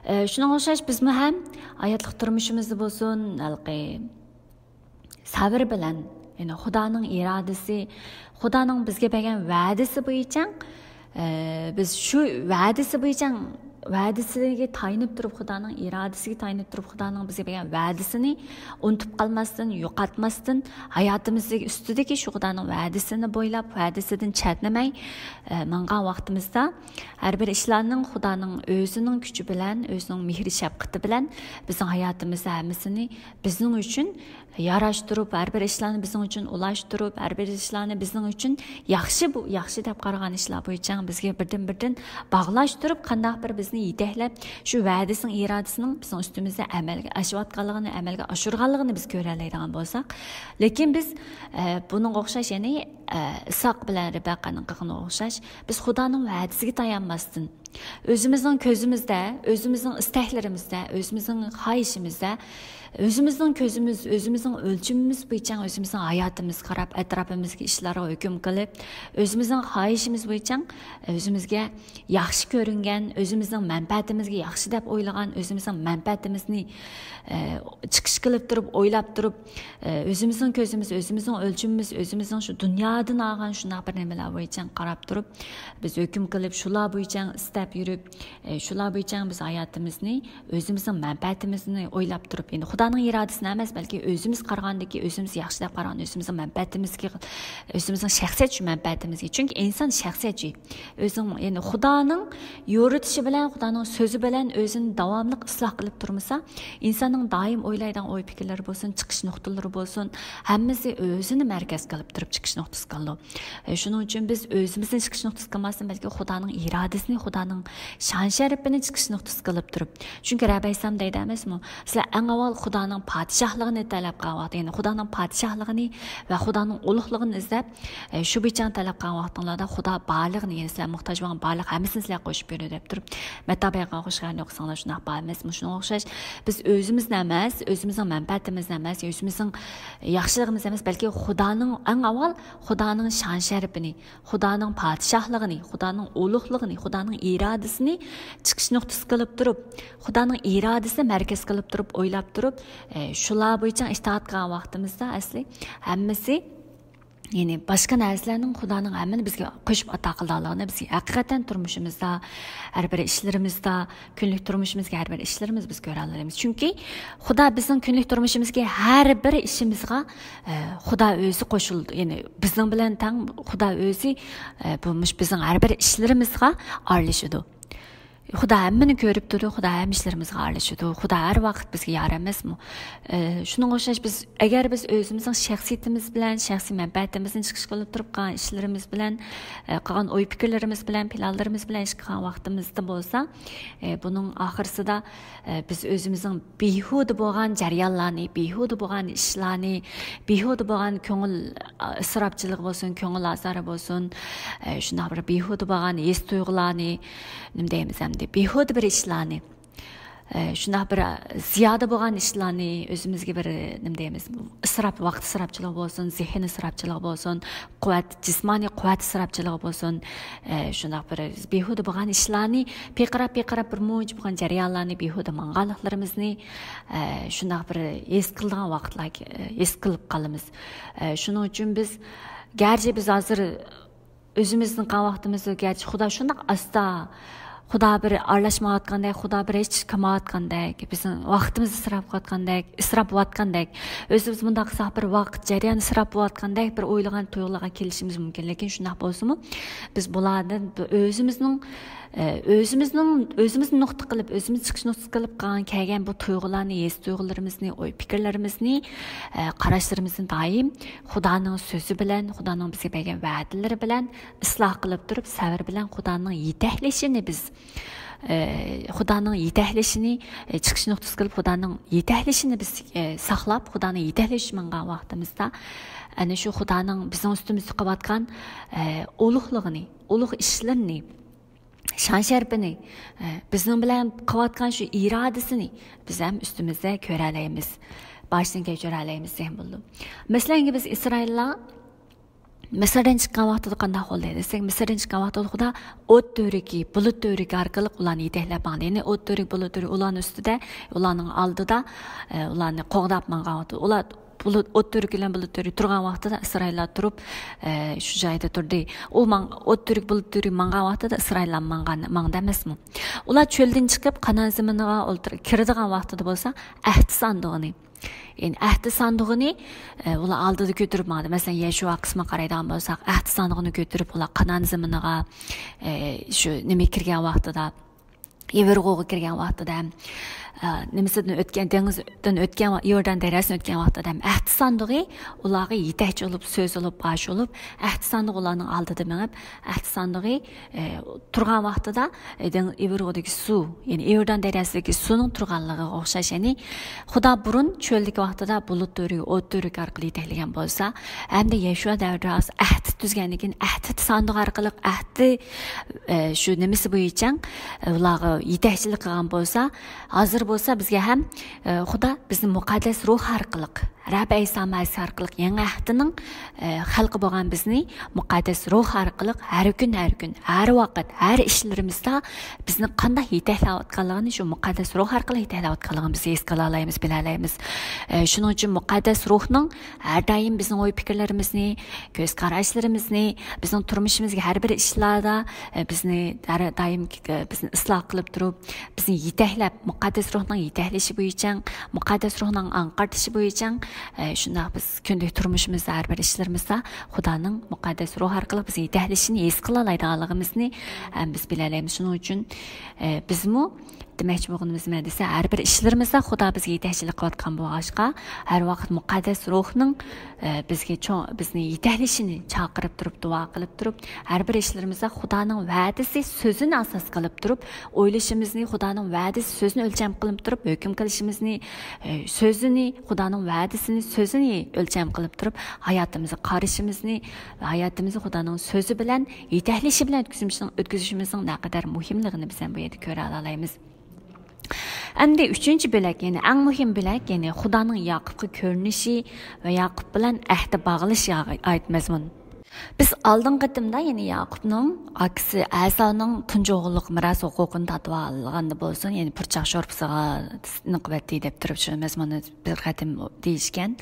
ئە، شۇنىڭغا ئوخشاش بىزمۇ ھەم ھاياتلىق تۇرمۇشىمىزدا بولسۇن، ھېلىقى سەۋر بىلەن، يەنى خۇدانىڭ ئىرادىسى، خۇدانىڭ بىزگە بەرگەن ۋەدىسى بويىچە، ئە، بىز شۇ ۋەدىسى بويىچە، ۋەدىسىگە تايىنىپ تۇرۇپ، خۇدانىڭ ئىرادىسىگە تايىنىپ تۇرۇپ، خۇدانىڭ بىزگە بەرگەن ۋەدىسىنى ئۇنتۇپ قالماستىن، يوقاتماستىن، ھاياتىمىزدىكى ئۈستىدىكى شۇ خۇدانىڭ ۋەدىسىنى بويلاپ، ۋەدىسىدىن چەتنىمەي، ئە، ماڭغان ۋاقتىمىزدا، ھەر بىر ئىشلارنىڭ خۇدانىڭ ئۆزىنىڭ كۈچى بىلەن، ئۆزىنىڭ مېھرى شەپقىتى بىلەن بىزنىڭ ھاياتىمىزدا ھەممىسىنى بىزنىڭ ئۈچۈن ياراشتۇرۇپ، ھەر بىر ئىشلارنى بىزنىڭ ئۈچۈن ئۇلاشتۇرۇپ، ھەر بىر ئىشلارنى بىزنىڭ ئۈچۈن ياخشى، بۇ ياخشى دەپ قارىغان ئىشلار بويىچە بىزگە بىردىن-بىردىن باغلاشتۇرۇپ، قانداق بىر بىزنى يېتەكلەپ، شۇ ۋەدىسىنىڭ، ئىرادىسىنىڭ بىزنىڭ ئۈستىمىزدە ئەمەلگە ئاشىۋاتقانلىقىنى، ئەمەلگە ئاشۇرغانلىقىنى بىز كۆرەلەيدىغان بولساق. لېكىن بىز، ئە، بۇنىڭغا ئوخشاش، يەنى، ئە، ئىسھاق بىلەن رىبەقەنىڭ قىلغىنىغا ئوخشاش، بىز خۇدانىڭ ۋەدىسىگە تايانماستىن، ئۆزىمىزنىڭ كۆزىمىزدە، ئۆزىمىزنىڭ ئىستەكلىرىمىزدە، ئۆزىمىزنىڭ خاھىشىمىزدە، ئۆزىمىزنىڭ كۆزىمىز، ئۆزىمىزنىڭ ئۆلچىمىمىز بويىچە ئۆزىمىزنىڭ ھاياتىمىزغا قاراپ، ئەتراپىمىزدىكى ئىشلارغا ھۆكۈم قىلىپ، ئۆزىمىزنىڭ خاھىشىمىز بويىچە ئۆزىمىزگە ياخشى كۆرۈنگەن، ئۆزىمىزنىڭ مەنپەئەتىمىزگە ياخشى دەپ ئويلىغان، ئۆزىمىزنىڭ مەنپەئەتىمىزنى، ئە، چىقىش قىلىپ تۇرۇپ، ئويلاپ تۇرۇپ، ئۆزىمىزنىڭ كۆزىمىز، ئۆزىمىزنىڭ ئۆلچىمىمىز، ئۆزىمىزنىڭ شۇ دۇنيادىن ئالغان شۇنداق بىر نېمىلەر بويىچە قاراپ تۇرۇپ، بىز ھۆكۈم قىلىپ، شۇلار بويىچە ئىستەپ يۈرۈپ، شۇلار بويىچە بىز ھاياتىمىزنى، ئۆزىمىزنىڭ مەنپەئەتىمىزنى ئويلاپ تۇرۇپ، يەنى خۇدانىڭ ئىرادىسىنى ئەمەس، بەلكى ئۆزىمىز قارىغاندىكى، ئۆزىمىز ياخشى دەپ قارىغان، ئۆزىمىزنىڭ مەنپەئەتىمىزگە، ئۆزىمىزنىڭ شەخسىيەت شۇ مەنپەئەتىمىزگە. چۈنكى ئىنسان شەخسىيەت شۇ. ئۆزىنىڭ، يەنى خۇدانىڭ يورۇتۇشى بىلەن، خۇدانىڭ سۆزى بىلەن ئۆزىنى داۋاملىق ئىسلاھ قىلىپ تۇرمىسا، ئىنساننىڭ دائىم ئويلايدىغان ئوي پىكىرلىرى بولسۇن، چىقىش نۇقتىلىرى بولسۇن، ھەممىسى ئۆزىنى مەركەز قىلىپ تۇرۇپ چىقىش نۇقتىسى قىلىدۇ. ئە، شۇنىڭ ئۈچۈن بىز ئۆزىمىزنى چىقىش نۇقتىسى قىلماستىن، بەلكى خۇدانىڭ ئىرادىسىنى، خۇدانىڭ شان شەرىپىنى چىقىش نۇقتىسى قىلىپ تۇرۇپ. چۈنكى رەببى ئەلەيھىسسالام دەيدۇ ئەمەسمۇ، سىلەر ئەڭ ئاۋۋال خۇدانىڭ پادىشاھلىقىنى تەلەپ قىلغان ۋاقىت، يەنى خۇدانىڭ پادىشاھلىقىنى ۋە خۇدانىڭ ئۇلۇغلۇقىنى ئىزدەپ، ئە، شۇ بويىچە تەلەپ قىلغان ۋاقتىڭلاردا خۇدا بارلىقىنى، يەنى سىلەر موھتاج بولغان بارلىق ھەممىسىنى سىلەرگە قوشۇپ بېرىدۇ دەپ تۇرۇپ، مەتتا بەيان قىلغان ئوخشاش، شۇنداق بارمىز. مۇشۇنىڭغا ئوخشاش، بىز ئۆزىمىزنى ئەمەس، ئۆزىمىزنىڭ مەنپەئەتىمىزنى ئەمەس، ئۆزىمىزنىڭ ياخشىلىقىمىزنى ئەمەس، بەلكى خۇدانىڭ، ئەڭ ئاۋۋال خۇدانىڭ شان شەرىپىنى، خۇدانىڭ پادىشاھلىقىنى، خۇدانىڭ ئۇلۇغلۇقىنى، خۇدانىڭ ئىرادىسىنى چىقىش نۇقتىسى قىلىپ تۇرۇپ، خۇدانىڭ ئىرادىسىنى مەركەز قىلىپ تۇرۇپ، ئويلاپ تۇرۇپ، ئە، شۇلار بويىچە ئىتائەت قىلغان ۋاقتىمىزدا ئەسلى ھەممىسى، يەنى باشقا نەرسىلەرنىڭ خۇدانىڭ ھەممىنى بىزگە قوشۇپ ئاتا قىلىدىغانلىقىنى بىز ھەقىقەتەن تۇرمۇشىمىزدا، ھەر بىر ئىشلىرىمىزدا، كۈنلۈك تۇرمۇشىمىزدىكى ھەر بىر ئىشلىرىمىز بىز كۆرەلەيمىز. چۈنكى خۇدا بىزنىڭ كۈنلۈك تۇرمۇشىمىزدىكى ھەر بىر ئىشىمىزغا، ئە، خۇدا ئۆزى قوشۇلىدۇ. يەنى بىزنىڭ بىلەن تەڭ خۇدا ئۆزى، ئە، بۇ مۇش بىزنىڭ ھەر بىر ئىشلىرىمىزغا ئارىلىشىدۇ. خۇدا ھەممىنى كۆرۈپ تۇرىدۇ، خۇدا ھەممە ئىشلىرىمىزغا ئارىلىشىدۇ، خۇدا ھەر ۋاقىت بىزگە يار ئەمەسمۇ؟ ئە، شۇنىڭغا ئوخشاش بىز، ئەگەر بىز ئۆزىمىزنىڭ شەخسىيىتىمىز بىلەن، شەخسىي مەنپەئەتىمىزنى چىقىش قىلىپ تۇرۇپ قىلغان ئىشلىرىمىز بىلەن، ئە، قىلغان ئوي پىكىرلىرىمىز بىلەن، پىلانلىرىمىز بىلەن ئىش قىلغان ۋاقتىمىزدا بولسا، ئە، بۇنىڭ ئاخىرسىدا، ئە، بىز ئۆزىمىزنىڭ بىھۇدە بولغان جەريانلارنى، بىھۇدە بولغان ئىشلارنى، بىھۇدە بولغان كۆڭۈل، ئە، ئىسراپچىلىقى بولسۇن، كۆڭۈل ئازارى بولسۇن، ئە، شۇنداق بىر بىھۇدە بولغان ھېس تۇيغۇلارنى، نېمە دەيمىز ئەمدى، بىھۇدە بىر ئىشلارنى، ئە، شۇنداق بىر زىيادە بولغان ئىشلارنى، ئۆزىمىزگە بىر، نېمە دەيمىز، ئىسراپ، ۋاقىت ئىسراپچىلىقى بولسۇن، زېھىن ئىسراپچىلىقى بولسۇن، قۇۋۋەت، جىسمانىي قۇۋۋەت ئىسراپچىلىقى بولسۇن، ئە، شۇنداق بىر بىھۇدە بولغان ئىشلارنى پىرقىراپ، پىرقىراپ بىر مۇنچە بولغان جەريانلارنى بىھۇدە ماڭغانلىقلىرىمىزنى، ئە، شۇنداق بىر ھېس قىلىدىغان ۋاقىتلار، ئە، ھېس قىلىپ قالىمىز. ئە، شۇنىڭ ئۈچۈن بىز، گەرچە بىز ھازىر ئۆزىمىزنى قىلغان ۋاقتىمىزدا، گەرچە خۇدا شۇنداق ئاستا، خۇدا بىر ئارىلاشمايۋاتقاندەك، خۇدا بىر ھېچ ئىش قىلمايۋاتقاندەك، بىزنىڭ ۋاقتىمىز ئىسراپ قىلىۋاتقاندەك، ئىسراپ بولۇۋاتقاندەك، ئۆزىمىز مۇنداق قىلساق بىر ۋاقىت جەريانى ئىسراپ بولۇۋاتقاندەك بىر ئويلىغان تۇيغۇلارغا كېلىشىمىز مۇمكىن. لېكىن شۇنداق بولسىمۇ، بىز بۇلاردىن ئۆزىمىزنىڭ ئۆزىمىزنىڭ، ئۆزىمىزنى نۇقتا قىلىپ، ئۆزىمىز چىقىش نۇقتىسى قىلىپ قالغان، كەلگەن بۇ تۇيغۇلارنى، ھېس تۇيغۇلىرىمىزنى، ئوي پىكىرلىرىمىزنى، ئە، قاراشلىرىمىزنى دائىم خۇدانىڭ سۆزى بىلەن، خۇدانىڭ بىزگە بەرگەن ۋەدىلىرى بىلەن ئىسلاھ قىلىپ تۇرۇپ، سەۋر بىلەن خۇدانىڭ يېتەكلىشىنى بىز، ئە، خۇدانىڭ يېتەكلىشىنى، ئە، چىقىش نۇقتىسى قىلىپ، خۇدانىڭ يېتەكلىشىنى بىز، ئە، ساقلاپ، خۇدانىڭ يېتەكلىشىگە ماڭغان ۋاقتىمىزدا، ئەنە شۇ خۇدانىڭ بىزنىڭ ئۈستىمىزدە قىلىۋاتقان، ئە، ئۇلۇغلۇقىنى، ئۇلۇغ ئىشلىرىنى، شان-شەرىپىنى، ئە، بىزنىڭ بىلەن قىلىۋاتقان شۇ ئىرادىسىنى بىز ھەم ئۈستىمىزدە كۆرەلەيمىز. باشتىن كەچۈرەلەيمىز دېگەن بولىدۇ. مەسىلەن، بىز ئىسرائىللار مىسىردىن چىققان ۋاقتىدا قانداق بولدى دېسەك، مىسىردىن چىققان ۋاقتىدا خۇدا ئوت تۈۋرۈكى، بۇلۇت تۈۋرۈكى ئارقىلىق ئۇلارنى يېتەكلەپ ماڭدى. يەنى ئوت تۈۋرۈك، بۇلۇت تۈۋرۈك ئۇلارنىڭ ئۈستىدە، ئۇلارنىڭ ئالدىدا، ئە، ئۇلارنى قوغداپ ماڭغان ۋاقتىدا، ئۇلار بۇلۇت، ئوت تۈۋرۈكى بىلەن بۇلۇت تۈۋرۈكى تۇرغان ۋاقتىدا ئىسرائىللار تۇرۇپ، ئە، شۇ جايدا تۇردى. ئۇ ماڭ-، ئوت تۈۋرۈك، بۇلۇت تۈۋرۈكى ماڭغان ۋاقتىدا ئىسرائىللار ماڭغان، ماڭدى ئەمەسمۇ؟ ئۇلار چۆلدىن چىقىپ قانائەت زېمىنىغا ئولتۇر-، كىرىدىغان ۋاقتىدا بولسا ئەھدى ساندۇقىنى، يەنى ئەھدى ساندۇقىنى، ئە، ئۇلار ئالدىدا كۆتۈرۈپ ماڭدى. مەسىلەن، يەشۇا قىسمىغا قارايدىغان بولساق، ئەھدى ساندۇقىنى كۆتۈرۈپ ئۇلار قانائەت زېمىنىغا، ئە، شۇ نېمە كىرگەن ۋاقتىدا، ئېۋىرغۇغا كىرگەن ۋاقتىدا ھەم، ئە، نېمىسىدىن ئۆتكەن، دېڭىزدىن ئۆتكەن ۋا-، يوردان دەرياسىدىن ئۆتكەن ۋاقتىدا ھەم ئەھدى ساندۇقى ئۇلارغا يېتەكچى بولۇپ، سۆز بولۇپ، باش بولۇپ، ئەھدى ساندۇقى ئۇلارنىڭ ئالدىدا مېڭىپ، ئەھدى ساندۇقى، ئە، تۇرغان ۋاقتىدا، ئە، دېڭ-، ئېۋىرغۇدىكى سۇ، يەنى ئىيوردان دەرياسىدىكى سۇنىڭ تۇرغانلىقىغا ئوخشاش، يەنى خۇدا بۇرۇن چۆلدىكى ۋاقتىدا بۇلۇت تۈۋرۈكى، ئوت تۈۋرۈكى ئارقىلىق يېتەكلىگەن بولسا، ئەمدى يەشۇا دەۋرىدە ئەھدى تۈزگەندىن كېيىن، ئەھدى ساندۇقى ئارقىلىق ئەھدى، ئە، شۇ نېمىسى بويىچە، ئە، ئۇلارغا يېتەكچىلىك قىلغان بولسا، ھازىر بولسا بىزگە ھەم، ئە، خۇدا بىزنى مۇقەددەس روھ ئارقىلىق، رەب ئەيسا مەسىھ ئارقىلىق يېڭى ئەھدىنىڭ، ئە، خەلقى بولغان بىزنى مۇقەددەس روھ ئارقىلىق ھەر كۈن، ھەر كۈن، ھەر ۋاقىت، ھەر ئىشلىرىمىزدا بىزنى قانداق يېتەكلەۋاتقانلىقىنى، شۇ مۇقەددەس روھ ئارقىلىق يېتەكلەۋاتقانلىقىنى بىز ھېس قىلالايمىز، بىلەلەيمىز. ئە، شۇنىڭ ئۈچۈن مۇقەددەس روھنىڭ ھەر دائىم بىزنىڭ ئوي پىكىرلىرىمىزنى، كۆز قاراشلىرىمىزنى، بىزنىڭ تۇرمۇشىمىزغا ھەر بىر ئىشلاردا، ئە، بىزنى ھەر دائىم، ئە، بىزنى ئىسلاھ قىلىپ تۇرۇپ، بىزنى يېتەكلەپ، مۇقەددەس روھنىڭ يېتەكلىشى بويىچە، مۇقەددەس روھنىڭ ئاڭقارتىشى بويىچە، ئە، شۇنداق بىز كۈندىلىك تۇرمۇشىمىزدا، ھەر بىر ئىشلىرىمىزدا خۇدانىڭ مۇقەددەس روھ ئارقىلىق بىزنى يېتەكلىشىنى ھېس قىلالايدىغانلىقىمىزنى، ئە، بىز بىلەلەيمىز. شۇنىڭ ئۈچۈن، ئە، بىزمۇ دېمەكچى بولغىنىمىز نېمە دېسە، ھەر بىر ئىشلىرىمىزدا خۇدا بىزگە يېتەكچىلىك قىلىۋاتقان بولغاچقا، ھەر ۋاقىت مۇقەددەس روھنىڭ، ئە، بىزگە چوڭ، بىزنى يېتەكلىشىنى چاقىرىپ تۇرۇپ، دۇئا قىلىپ تۇرۇپ، ھەر بىر ئىشلىرىمىزدا خۇدانىڭ ۋەدىسى، سۆزىنى ئاساس قىلىپ تۇرۇپ، ئويلىشىمىزنى خۇدانىڭ ۋەدىسى، سۆزىنى ئۆلچەم قىلىپ تۇرۇپ، ھۆكۈم قىلىشىمىزنى، ئە، سۆزىنى، خۇدانىڭ ۋەدىسىنى، سۆزىنى ئۆلچەم قىلىپ تۇرۇپ، ھاياتىمىزغا قارىشىمىزنى ۋە ھاياتىمىزنى خۇدانىڭ سۆزى بىلەن، يېتەكلىشى بىلەن ئۆتكۈزۈشنىڭ، ئۆتكۈزۈشىمىزنىڭ نەقەدەر مۇھىملىقىنى بىز ھەم بۇ يەردە كۆرەلەيمىز. ئەمدى ئۈچىنچى بۆلەك، يەنى ئەڭ مۇھىم بۆلەك، يەنى خۇدانىڭ ياقۇپقا كۆرۈنۈشى ۋە ياقۇپ بىلەن ئەھدى باغلىشىغا ئائىت مەزمۇن. بىز ئالدىنقى قېتىمدا، يەنى ياقۇپنىڭ ئاكىسى ئەساۋنىڭ تۇنجى ئوغۇللۇق مىراس ھوقۇقىنى تارتىۋالغاندا بولسۇن، يەنى پۇرچاق شورپىسىغا نىقىۋەتتى دەپ تۇرۇپ شۇ مەزمۇننى بىر قېتىم دېيىشكەن،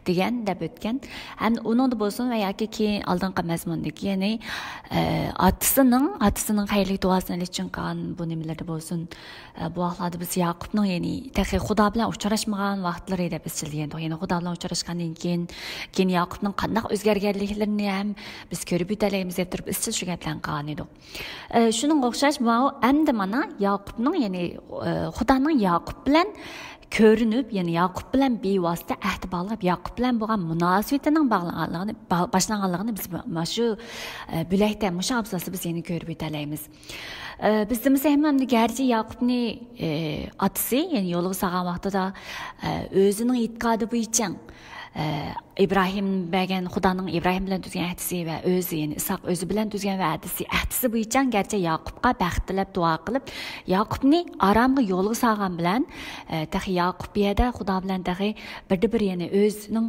دېگەن دەپ ئۆتكەن. ھەم ئۇنىڭدا بولسۇن ۋە ياكى كېيىن ئالدىنقى مەزمۇندىكى، يەنى، ئە، ئاتىسىنىڭ، ئاتىسىنىڭ خەيرلىك دۇئاسىنى ئېلىش ئۈچۈن قىلغان بۇ نېمىلىرىدە بولسۇن، ئە، بۇ ۋاقىتلاردا بىز ياقۇپنىڭ، يەنى تېخى خۇدا بىلەن ئۇچراشمىغان ۋاقىتلىرى دەپ ئىزچىل دېگەن. يەنى خۇدا بىلەن ئۇچراشقاندىن كېيىن، كېيىن ياقۇپنىڭ قانداق ئۆزگەرگەنلىكلىرىنى ھەم بىز كۆرۈپ ئۆتەلەيمىز دەپ تۇرۇپ ئىزچىل شۇ گەپلەرنى قىلغان ئىدۇق. ئە، شۇنىڭغا ئوخشاش، ماۋۇ ئەمدى مانا ياقۇپنىڭ، يەنى، ئە، خۇدانىڭ ياقۇپ بىلەن كۆرۈنۈپ، يەنى ياقۇپ بىلەن بىۋاسىتە ئەھدى باغلاپ، ياقۇپ بىلەن بولغان مۇناسىۋىتىنىڭ باغلانغانلىقىنى، با-، باشلانغانلىقىنى بىز مانا شۇ، ئە، بۆلەكتە، مۇشۇ ئابزاستا بىز يەنە كۆرۈپ ئۆتەلەيمىز. ئە، بىز دېمىسەكمۇ ئەمدى گەرچە ياقۇپنى، ئە، ئاتىسى، يەنى يولغا سالغان ۋاقتىدا، ئە، ئۆزىنىڭ ئېتىقادى بويىچە، ئە، ئىبراھىم بەرگەن، خۇدانىڭ ئىبراھىم بىلەن تۈزگەن ئەھدىسى ۋە ئۆزى، يەنى ئىسھاق ئۆزى بىلەن تۈزگەن ۋەدىسى، ئەھدىسى بويىچە گەرچە ياقۇپقا بەخت تىلەپ دۇئا قىلىپ، ياقۇپنى ئارامغا يولغا سالغان بىلەن، ئە، تېخى ياقۇپ بۇ يەردە خۇدا بىلەن تېخى بىردە بىر، يەنى ئۆزىنىڭ،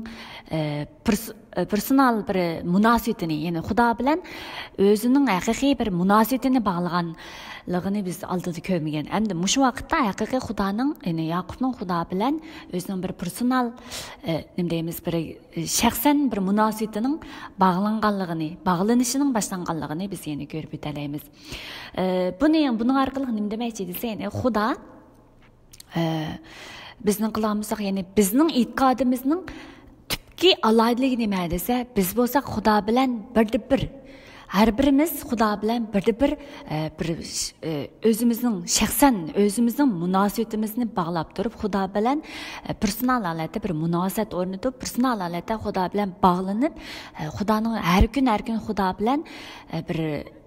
ئە، پېرس-، ئە، پېرسونال بىر مۇناسىۋىتىنى، يەنى خۇدا بىلەن ئۆزىنىڭ ھەقىقىي بىر مۇناسىۋىتىنى باغلىغانلىقىنى بىز ئالدىدا كۆرمىگەن. ئەمدى مۇشۇ ۋاقىتتا ھەقىقىي خۇدانىڭ، يەنى ياقۇپنىڭ خۇدا بىلەن ئۆزىنىڭ بىر پېرسونال، ئە، نېمە دەيمىز، بىر شەخسەن بىر مۇناسىۋىتىنىڭ باغلانغانلىقىنى، باغلىنىشىنىڭ باشلانغانلىقىنى بىز يەنە كۆرۈپ ئۆتەلەيمىز. ئە، بۇنى، بۇنىڭ ئارقىلىق نېمە دېمەكچى دېسە، يەنى خۇدا، ئە، بىزنىڭ قىلغان بولساق، يەنى بىزنىڭ ئېتىقادىمىزنىڭ تۈپكى ئالاھىدىلىكى نېمە دېسە، بىز بولساق خۇدا بىلەن بىردە بىر، ھەر بىرىمىز خۇدا بىلەن بىردە بىر، ئە، بىر، ئە، ئۆزىمىزنىڭ شەخسەن ئۆزىمىزنىڭ مۇناسىۋىتىمىزنى باغلاپ تۇرۇپ، خۇدا بىلەن، ئە، پېرسونال ھالەتتە بىر مۇناسىۋەت ئورنىتىپ، پېرسونال ھالەتتە خۇدا بىلەن باغلىنىپ، ئە، خۇدانىڭ ھەر كۈن، ھەر كۈن خۇدا بىلەن، ئە، بىر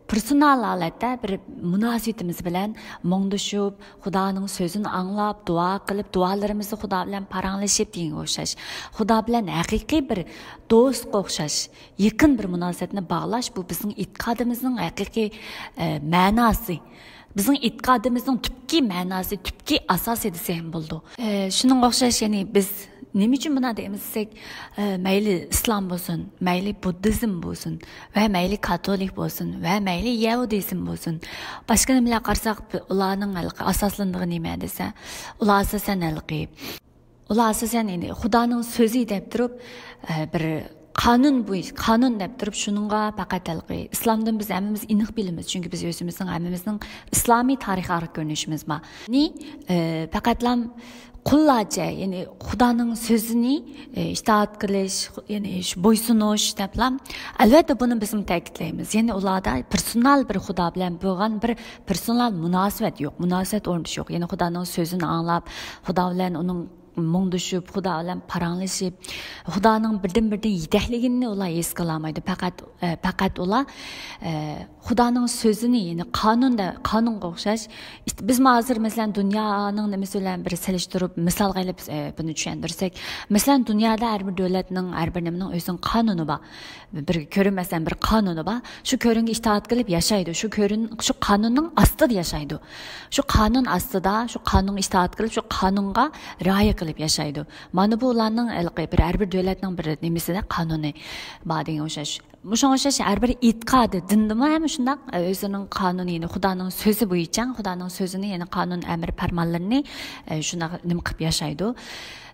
پېرسونال ھالەتتە بىر مۇناسىۋىتىمىز بىلەن مۇڭدىشىپ، خۇدانىڭ سۆزىنى ئاڭلاپ، دۇئا قىلىپ، دۇئالىرىمىزنى خۇدا بىلەن پاراڭلىشىپ دېگەنگە ئوخشاش. خۇدا بىلەن ھەقىقىي بىر دوستقا ئوخشاش، يېقىن بىر مۇناسىۋەتنى باغلاش، بۇ بىزنىڭ ئېتىقادىمىزنىڭ ھەقىقىي، ئە، مەناسى. بىزنىڭ ئېتىقادىمىزنىڭ تۈپكى مەناسى، تۈپكى ئاساسى دېسەم بولىدۇ. ئە، شۇنىڭغا ئوخشاش، يەنى بىز نېمە ئۈچۈن بۇنداق دەيمىز دېسەك، ئە، مەيلى ئىسلام بولسۇن، مەيلى بۇددىزم بولسۇن ۋە مەيلى كاتولىك بولسۇن ۋە مەيلى يەھۇدىيزم بولسۇن، باشقا نېمىلەرگە قارىساق، ئۇلارنىڭ ھېلىقى ئاساسلىنىدىغىنى نېمە دېسە، ئۇلار ئاساسەن ھېلىقى، ئۇلار ئاساسەن، يەنى خۇدانىڭ سۆزى دەپ تۇرۇپ، ئە، بىر قانۇن بويىچە، قانۇن دەپ تۇرۇپ، شۇنىڭغا پەقەت ھېلىقى ئىسلامدىن بىز ھەممىمىز ئېنىق بىلىمىز، چۈنكى بىز ئۆزىمىزنىڭ ھەممىمىزنىڭ ئىسلامىي تارىخىي ئارقا كۆرۈنۈشىمىز بار. يەنى، ئە، پەقەتلا قۇللارچە، يەنى خۇدانىڭ سۆزىنى، ئە، ئىتائەت قىلىش، يەنى شۇ بويسۇنۇش دەپلا. ئەلۋەتتە، بۇنى بىزمۇ تەكىتلەيمىز. يەنى ئۇلاردا پېرسونال بىر خۇدا بىلەن بولغان بىر پېرسونال مۇناسىۋەت يوق، مۇناسىۋەت ئورنىتىش يوق. يەنى خۇدانىڭ سۆزىنى ئاڭلاپ، خۇدا بىلەن ئۇنىڭ مۇڭدىشىپ، خۇدا بىلەن پاراڭلىشىپ، خۇدانىڭ بىردىن-بىردىن يېتەكلىكىنى ئۇلار ھېس قىلالمايدۇ. پەقەت، ئە، پەقەت ئۇلار، ئە، خۇدانىڭ سۆزىنى، يەنى قانۇندا، قانۇنغا ئوخشاش. ئىت-، بىزمۇ ھازىر، مەسىلەن، دۇنيانىڭ نېمىسى بىلەن بىر سېلىشتۇرۇپ، مىسالغا ئېلىپ، ئە، بۇنى چۈشەندۈرسەك، مەسىلەن، دۇنيادا ھەر بىر دۆلەتنىڭ، ھەر بىر نېمىنىڭ ئۆزىنىڭ قانۇنى بار. بىر كۆرۈن، مەسىلەن، بىر قانۇنى بار. شۇ كۆرۈنگە ئىتائەت قىلىپ ياشايدۇ. شۇ كۆرۈن، شۇ قانۇننىڭ ئاستىدا ياشايدۇ. شۇ قانۇن ئاستىدا، شۇ قانۇنغا ئىتائەت قىلىپ، شۇ قانۇنغا رىئايە قىلىپ ياشايدۇ. مانا بۇ ئۇلارنىڭ ھېلىقى بىر، ھەر بىر دۆلەتنىڭ بىر نېمىسىدە، قانۇنى بار دېگەن ئوخشاش. مۇشۇڭغا ئوخشاش ھەر بىر ئېتىقادى، دىندىمۇ ھەم شۇنداق، ئۆزىنىڭ قانۇنى، يەنى خۇدانىڭ سۆزى بويىچە، خۇدانىڭ سۆزىنى، يەنى قانۇن، ئەمر، پەرمانلىرىنى، ئە، شۇنداق نېمە قىلىپ ياشايدۇ.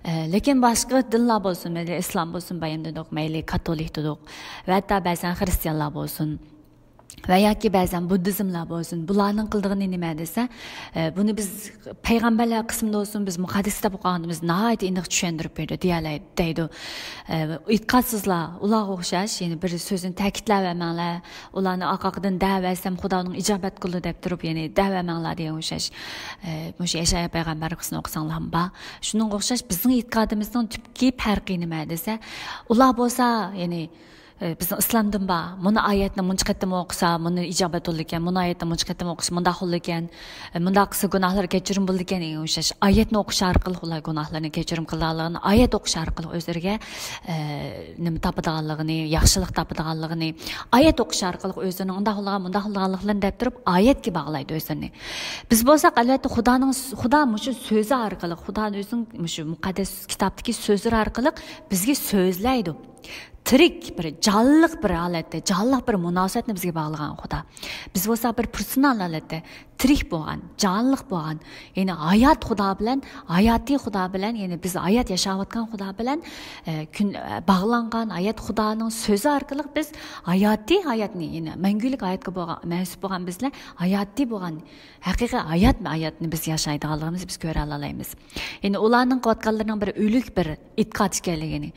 ئە، لېكىن باشقا دىنلار بولسۇن، مەيلى ئىسلام بولسۇن، بايام دېدۇق، مەيلى كاتولىك دېدۇق، ۋە ھەتتا بەزەن خىرىستىيانلار بولسۇن، ۋە ياكى بەزەن بۇددىزملار بولسۇن، بۇلارنىڭ قىلىدىغىنى نېمە دېسە، ئە، بۇنى بىز پەيغەمبەرلەر قىسمىدا بولسۇن، بىز مۇقەددەس كىتاب ئوقۇغاندا بىز ناھايىتى ئېنىق چۈشەندۈرۈپ بېرىدۇ، دېيەلەي-، دەيدۇ. ئە، ئېتىقادسىزلار، ئۇلارغا ئوخشاش، يەنى بىر سۆزنى تەكىتلەۋەرمەڭلار، ئۇلارنى ئارقىدىن دەۋەرسەم، خۇدانىڭ ئىجابەت قىلىدۇ دەپ تۇرۇپ، يەنى دەۋەرمەڭلار دېگەن ئوخشاش. ئە، مۇشۇ يەشايا پەيغەمبەر قىسمىنى ئوقۇساڭلارمۇ بار. شۇنىڭغا ئوخشاش بىزنىڭ ئېتىقادىمىزنىڭ تۈپكى پەرقى نېمە دېسە، ئۇلار بولسا، يەنى، ئە، بىزنىڭ ئىسلامدىن بار. مۇنۇ ئايەتنى مۇنچە قېتىم ئوقۇسا، مۇنۇ ئىجابەت بولىدىكەن، مۇنۇ ئايەتنى مۇنچە قېتىم ئوقۇسا، مۇنداق بولىدىكەن، ئە، مۇنداق قىلسا گۇناھلىرى كەچۈرۈم بولىدىكەن دېگەن ئوخشاش. ئايەتنى ئوقۇش ئارقىلىق ئۇلار گۇناھلىرىنى كەچۈرۈم قىلىدىغانلىقىنى، ئايەت ئوقۇش ئارقىلىق ئۆزلىرىگە، ئە، نېمە تاپىدىغانلىقىنى، ياخشىلىق تاپىدىغانلىقىنى، ئايەت ئوقۇش ئارقىلىق ئۆزلىرىنىڭ ئۇنداق قىلغان، مۇنداق قىلغانلىقلىرىنى دەپ تۇرۇپ، ئايەتكە باغلايدۇ ئۆزلىرىنى. بىز بولساق، ئەلۋەتتە، خۇدانىڭ، خۇدا مۇشۇ سۆزى ئارقىلىق، خۇدا ئۆزىنىڭ مۇشۇ مۇقەددەس كىتابتىكى سۆزلىرى ئارقىلىق بىزگە سۆزلەيدۇ. تىرىك بىر، جانلىق بىر ھالەتتە، جانلىق بىر مۇناسىۋەتنى بىزگە باغلىغان خۇدا. بىز بولسا بىر پېرسونال ھالەتتە، تىرىك بولغان، جانلىق بولغان، يەنى ھايات خۇدا بىلەن، ھاياتىي خۇدا بىلەن، يەنى بىز ھايات ياشاۋاتقان خۇدا بىلەن، ئە، كۈن، ئە، باغلانغان ھايات خۇدانىڭ سۆزى ئارقىلىق بىز ھاياتىي ھاياتنى، يەنى مەڭگۈلۈك ھاياتقا بولغان، مەنسۇپ بولغان بىزلەر ھاياتىي بولغان، ھەقىقىي ھايات، ھاياتنى بىز ياشايدىغانلىقىمىزنى بىز كۆرەلالايمىز. يەنى ئۇلارنىڭ قىلىۋاتقانلىرىنىڭ بىر ئۆلۈك بىر ئېتىقاد ئىكەنلىكىنى،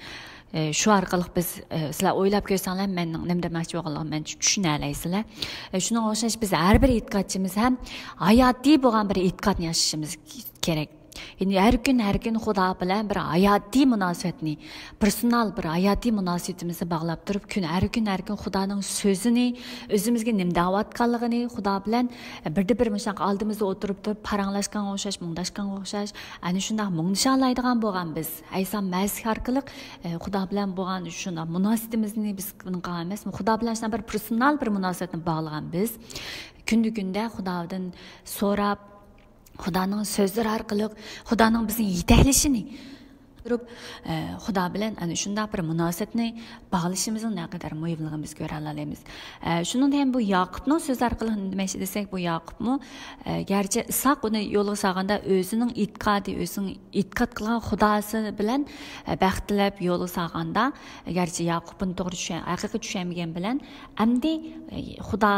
ئە، شۇ ئارقىلىق بىز، ئە، سىلەر ئويلاپ كۆرسەڭلار، مەننىڭ نېمە دېمەكچى بولغانلىقىمنى مەن چۈشىنەلەيسىلەر. ئە، شۇنىڭغا ئوخشاش بىز ھەر بىر ئېتىقادچىمىز ھەم ھاياتىي بولغان بىر ئېتىقادنى ياشىشىمىز كېرەك. يەنى ھەر كۈن، ھەر كۈن خۇدا بىلەن بىر ھاياتىي مۇناسىۋەتنى، پېرسونال بىر ھاياتىي مۇناسىۋىتىمىزنى باغلاپ تۇرۇپ، كۈن، ھەر كۈن، ھەر كۈن خۇدانىڭ سۆزىنى، ئۆزىمىزگە نېمە دەۋاتقانلىقىنى، خۇدا بىلەن بىردە بىر مۇشۇنداق ئالدىمىزدا ئولتۇرۇپ تۇرۇپ، پاراڭلاشقانغا ئوخشاش، مۇڭداشقانغا ئوخشاش، ئەنە شۇنداق مۇڭدىشالايدىغان بولغان بىز. ئەيسا مەسىھ ئارقىلىق، ئە، خۇدا بىلەن بولغان شۇنداق مۇناسىۋىتىمىزنى بىز قىلغان ئەمەسمۇ؟ خۇدا بىلەن شۇنداق بىر پېرسونال بىر مۇناسىۋەتنى باغلىغان بىز. كۈندە كۈندە خۇدادىن سوراپ، خۇدانىڭ سۆزلىرى ئارقىلىق خۇدانىڭ بىزنى يېتەكلىشىنى تۇرۇپ، ئە، خۇدا بىلەن ئەنە شۇنداق بىر مۇناسىۋەتنى باغلىشىمىزنىڭ نەقەدەر مۇھىملىقىنى بىز كۆرەلالايمىز. ئە، شۇنىڭدىن بۇ ياقۇپنىڭ سۆزى ئارقىلىق نېمە دېمەكچى دېسەك، بۇ ياقۇپمۇ، ئە، گەرچە ئىسھاق ئۇنى يولغا سالغاندا ئۆزىنىڭ ئېتىقادى، ئۆزىنىڭ ئېتىقاد قىلغان خۇداسى بىلەن، ئە، بەخت تىلەپ يولغا سالغاندا، گەرچە ياقۇپ بۇنى توغرا چۈشەن-، ھەقىقىي چۈشەنمىگەن بىلەن، ئەمدى، ئە، خۇدا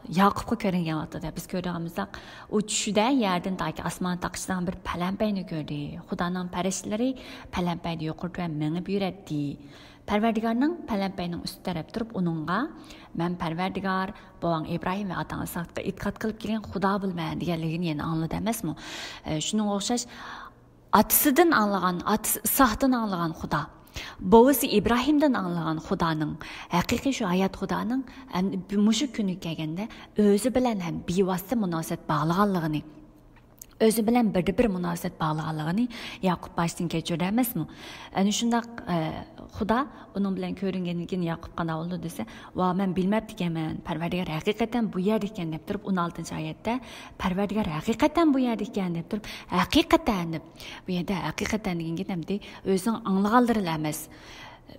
ياقۇپقا كۆرۈنگەن ۋاقتىدا بىز كۆرىدىغان بولساق، ئۇ چۈشىدە يەردىن تاكى ئاسمانغا تاقىشىدىغان بىر پەلەمپەينى كۆردى. خۇدانىڭ پەرىشتىلىرى پەلەمپەيدە يۇقىرى تۆۋەن مېڭىپ يۈرەتتى. پەرۋەردىگارنىڭ پەلەمپەينىڭ ئۈستى تەرەپ تۇرۇپ ئۇنىڭغا، «مەن پەرۋەردىگار، بوۋاڭ ئىبراھىم ۋە ئاتاڭ ئىسھاققا ئېتىقاد قىلىپ كەلگەن خۇدا بولىمەن» دېگەنلىكىنى يەنە ئاڭلىدى ئەمەسمۇ؟ ئە، شۇنىڭغا ئوخشاش، ئاتىسىدىن ئاڭلىغان، ئاتىسى ئىسھاقتىن ئاڭلىغان خۇدا، بوۋىسى ئىبراھىمدىن ئاڭلىغان خۇدانىڭ، ھەقىقىي شۇ ھايات خۇدانىڭ ئەمدى مۇشۇ كۈنگە كەلگەندە ئۆزى بىلەن ھەم بىۋاسىتە مۇناسىۋەت باغلىغانلىقىنى، ئۆزى بىلەن بىردە بىر مۇناسىۋەت باغلىغانلىقىنى ياقۇپ باشتىن كەچۈردى ئەمەسمۇ؟ ئەنە شۇنداق، ئە، خۇدا ئۇنىڭ بىلەن كۆرۈنگەندىن كېيىن ياقۇپ قانداق بولدى دېسە، «ۋا، مەن بىلمەپتىكەنمەن، پەرۋەردىگار ھەقىقەتەن بۇ يەردە ئىكەن» دەپ تۇرۇپ، ئون ئالتىنچى ئايەتتە، «پەرۋەردىگار ھەقىقەتەن بۇ يەردە ئىكەن» دەپ تۇرۇپ، «ھەقىقەتەن» دەپ، بۇ يەردە «ھەقىقەتەن» دېگەن گېپى ئەمدى ئۆزىنىڭ ئاڭلىغانلىرىلا ئەمەس.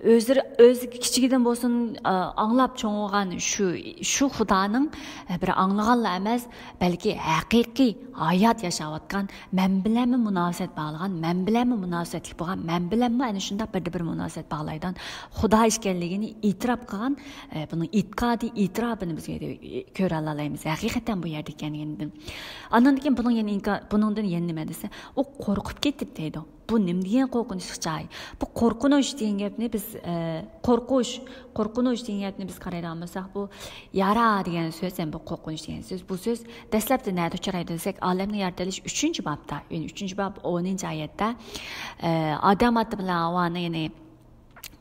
ئۆزى، ئۆزى كىچىكىدىن بولسۇن، ئا، ئاڭلاپ چوڭ بولغان شۇ، شۇ خۇدانىڭ، ئە، بىر ئاڭلىغانلا ئەمەس، بەلكى ھەقىقىي ھايات ياشاۋاتقان، مەن بىلەنمۇ مۇناسىۋەت باغلىغان، مەن بىلەنمۇ مۇناسىۋەتلىك بولغان، مەن بىلەنمۇ ئەنە شۇنداق بىردە بىر مۇناسىۋەت باغلايدىغان خۇدا ئىكەنلىكىنى ئېتىراپ قىلغان، ئە، بۇنىڭ ئېتىقادىي ئېتىراپىنى بىز كۆرەلەيمىز. ھەقىقەتەن بۇ يەردە ئىكەنلىكىنى. ئاندىن كېيىن بۇنىڭ يەنە ئىنكا-، بۇنىڭدىن يەنە نېمە دېسە، ئۇ قورقۇپ كېتىپ دەيدۇ. بۇ نېمە دېگەن قورقۇنچلۇق جاي؟ بۇ قورقۇنچ دېگەن گەپنى بىز، ئە، قورقۇش، قورقۇنچ دېگەن گەپنى بىز قارايدىغان بولساق، بۇ يارا دېگەن سۆز، يەنى بۇ قورقۇنچ دېگەن سۆز. بۇ سۆز دەسلەپتە نەدە ئۇچرايدۇ دېسەك، ئالەمنى يارىتىلىش ئۈچىنچى بابتا، يەنى ئۈچىنچى باب ئونىنچى ئايەتتە، ئە، ئادەم ئاتا بىلەن ھاۋانى، يەنى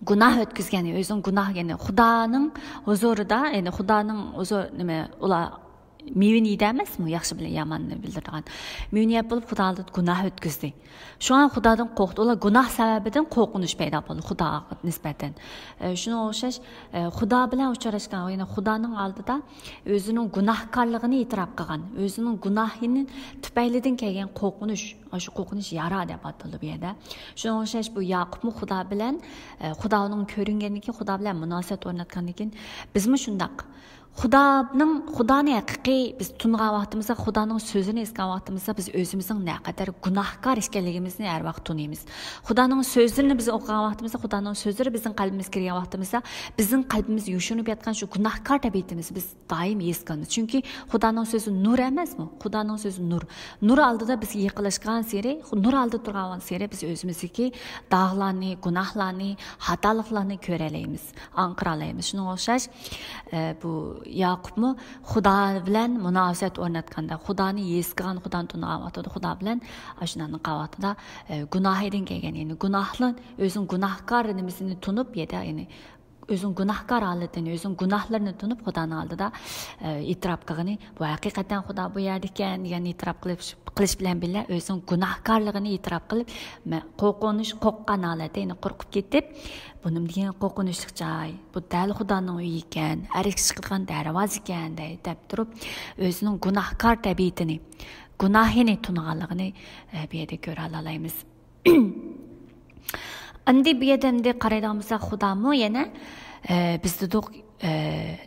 گۇناھ ئۆتكۈزگەن، ئۆزىنىڭ گۇناھ، يەنى خۇدانىڭ ھۇزۇرىدا، يەنى خۇدانىڭ ھۇزۇر، نېمە، ئۇلار مېۋىنى يېدى ئەمەسمۇ، ياخشى بىلەن ياماننى بىلدۈرىدىغان. مېۋىنى يەپ بولۇپ، خۇدا ئالدىدا گۇناھ ئۆتكۈزدى. شۇڭا خۇدادىن قورقتى. ئۇلار گۇناھ سەۋەبىدىن قورقۇنچ پەيدا بولدى خۇداغا نىسبەتەن. ئە، شۇنىڭغا ئوخشاش، ئە، خۇدا بىلەن ئۇچراشقان، يەنى خۇدانىڭ ئالدىدا ئۆزىنىڭ گۇناھكارلىقىنى ئېتىراپ قىلغان، ئۆزىنىڭ گۇناھىنى تۈپەيلىدىن كەلگەن قورقۇنچ، شۇ قورقۇنچ يارا دەپ ئاتىلىدۇ بۇ يەردە. شۇنىڭغا ئوخشاش بۇ ياقۇپمۇ خۇدا بىلەن، ئە، خۇدا ئۇنىڭ كۆرۈنگەندىن كېيىن، خۇدا بىلەن مۇناسىۋەت ئورناتقاندىن كېيىن، بىزمۇ شۇنداق. خۇدانىڭ، خۇدانى ھەقىقىي بىز تونۇغان ۋاقتىمىزدا، خۇدانىڭ سۆزىنى ئېيتقان ۋاقتىمىزدا بىز ئۆزىمىزنىڭ نەقەدەر گۇناھكار ئىكەنلىكىمىزنى ھەر ۋاقىت تونۇيمىز. خۇدانىڭ سۆزلىرىنى بىز ئوقۇغان ۋاقتىمىزدا، خۇدانىڭ سۆزلىرى بىزنىڭ قەلبىمىزگە كىرگەن ۋاقتىمىزدا، بىزنىڭ قەلبىمىزدە يوشۇرۇنۇپ ياتقان شۇ گۇناھكار تەبىئىتىمىزنى بىز دائىم ھېس قىلىمىز. چۈنكى خۇدانىڭ سۆزى نۇر ئەمەسمۇ؟ خۇدانىڭ سۆزى نۇر. نۇر ئالدىدا بىز يېقىنلاشقانسېرى، نۇر ئالدىدا تۇرغانسېرى بىز ئۆزىمىزدىكى داغلارنى، گۇناھلارنى، خاتالىقلارنى كۆرەلەيمىز، ئاڭقىرالايمىز. شۇنىڭغا ئوخشاش، ئە، بۇ ياقۇپمۇ خۇدا بىلەن مۇناسىۋەت ئورناتقاندا، خۇدانى ھېس قىلغان، خۇدانى تونۇغان ۋاقتىدا خۇدا بىلەن ئاشۇنداق قىلغان ۋاقتىدا، ئە، گۇناھىدىن كەلگەن، يەنى گۇناھلار، ئۆزىنىڭ گۇناھكارلىقىنى تونۇپ، يەنى ئۆزىنىڭ گۇناھكار ھالىتىنى، ئۆزىنىڭ گۇناھلىرىنى تونۇپ، خۇدانىڭ ئالدىدا، ئە، ئېتىراپ قىلغىنى، بۇ ھەقىقەتەن خۇدا بۇ يەردە ئىكەن دېگەن ئېتىراپ قىلىپ، قىلىش بىلەن بىللە، ئۆزىنىڭ گۇناھكارلىقىنى ئېتىراپ قىلىپ، مە-، قورقۇنچ، قورققان ھالەتتە، يەنى قورقۇپ كېتىپ، بۇ نېمە دېگەن قورقۇنچلۇق جاي، بۇ دەل خۇدانىڭ ئۆيى ئىكەن، ئەرشكە چىقىدىغان دەرۋازا ئىكەن، دەي-، دەپ تۇرۇپ، ئۆزىنىڭ گۇناھكار تەبىئىتىنى، گۇناھىنى تونۇغانلىقىنى، ئە، بۇ يەردە كۆرەلالايمىز. ئەمدى بۇ يەردە ئەمدى قارايدىغان بولساق، خۇدامۇ يەنە، ئە، بىز دېدۇق، ئە،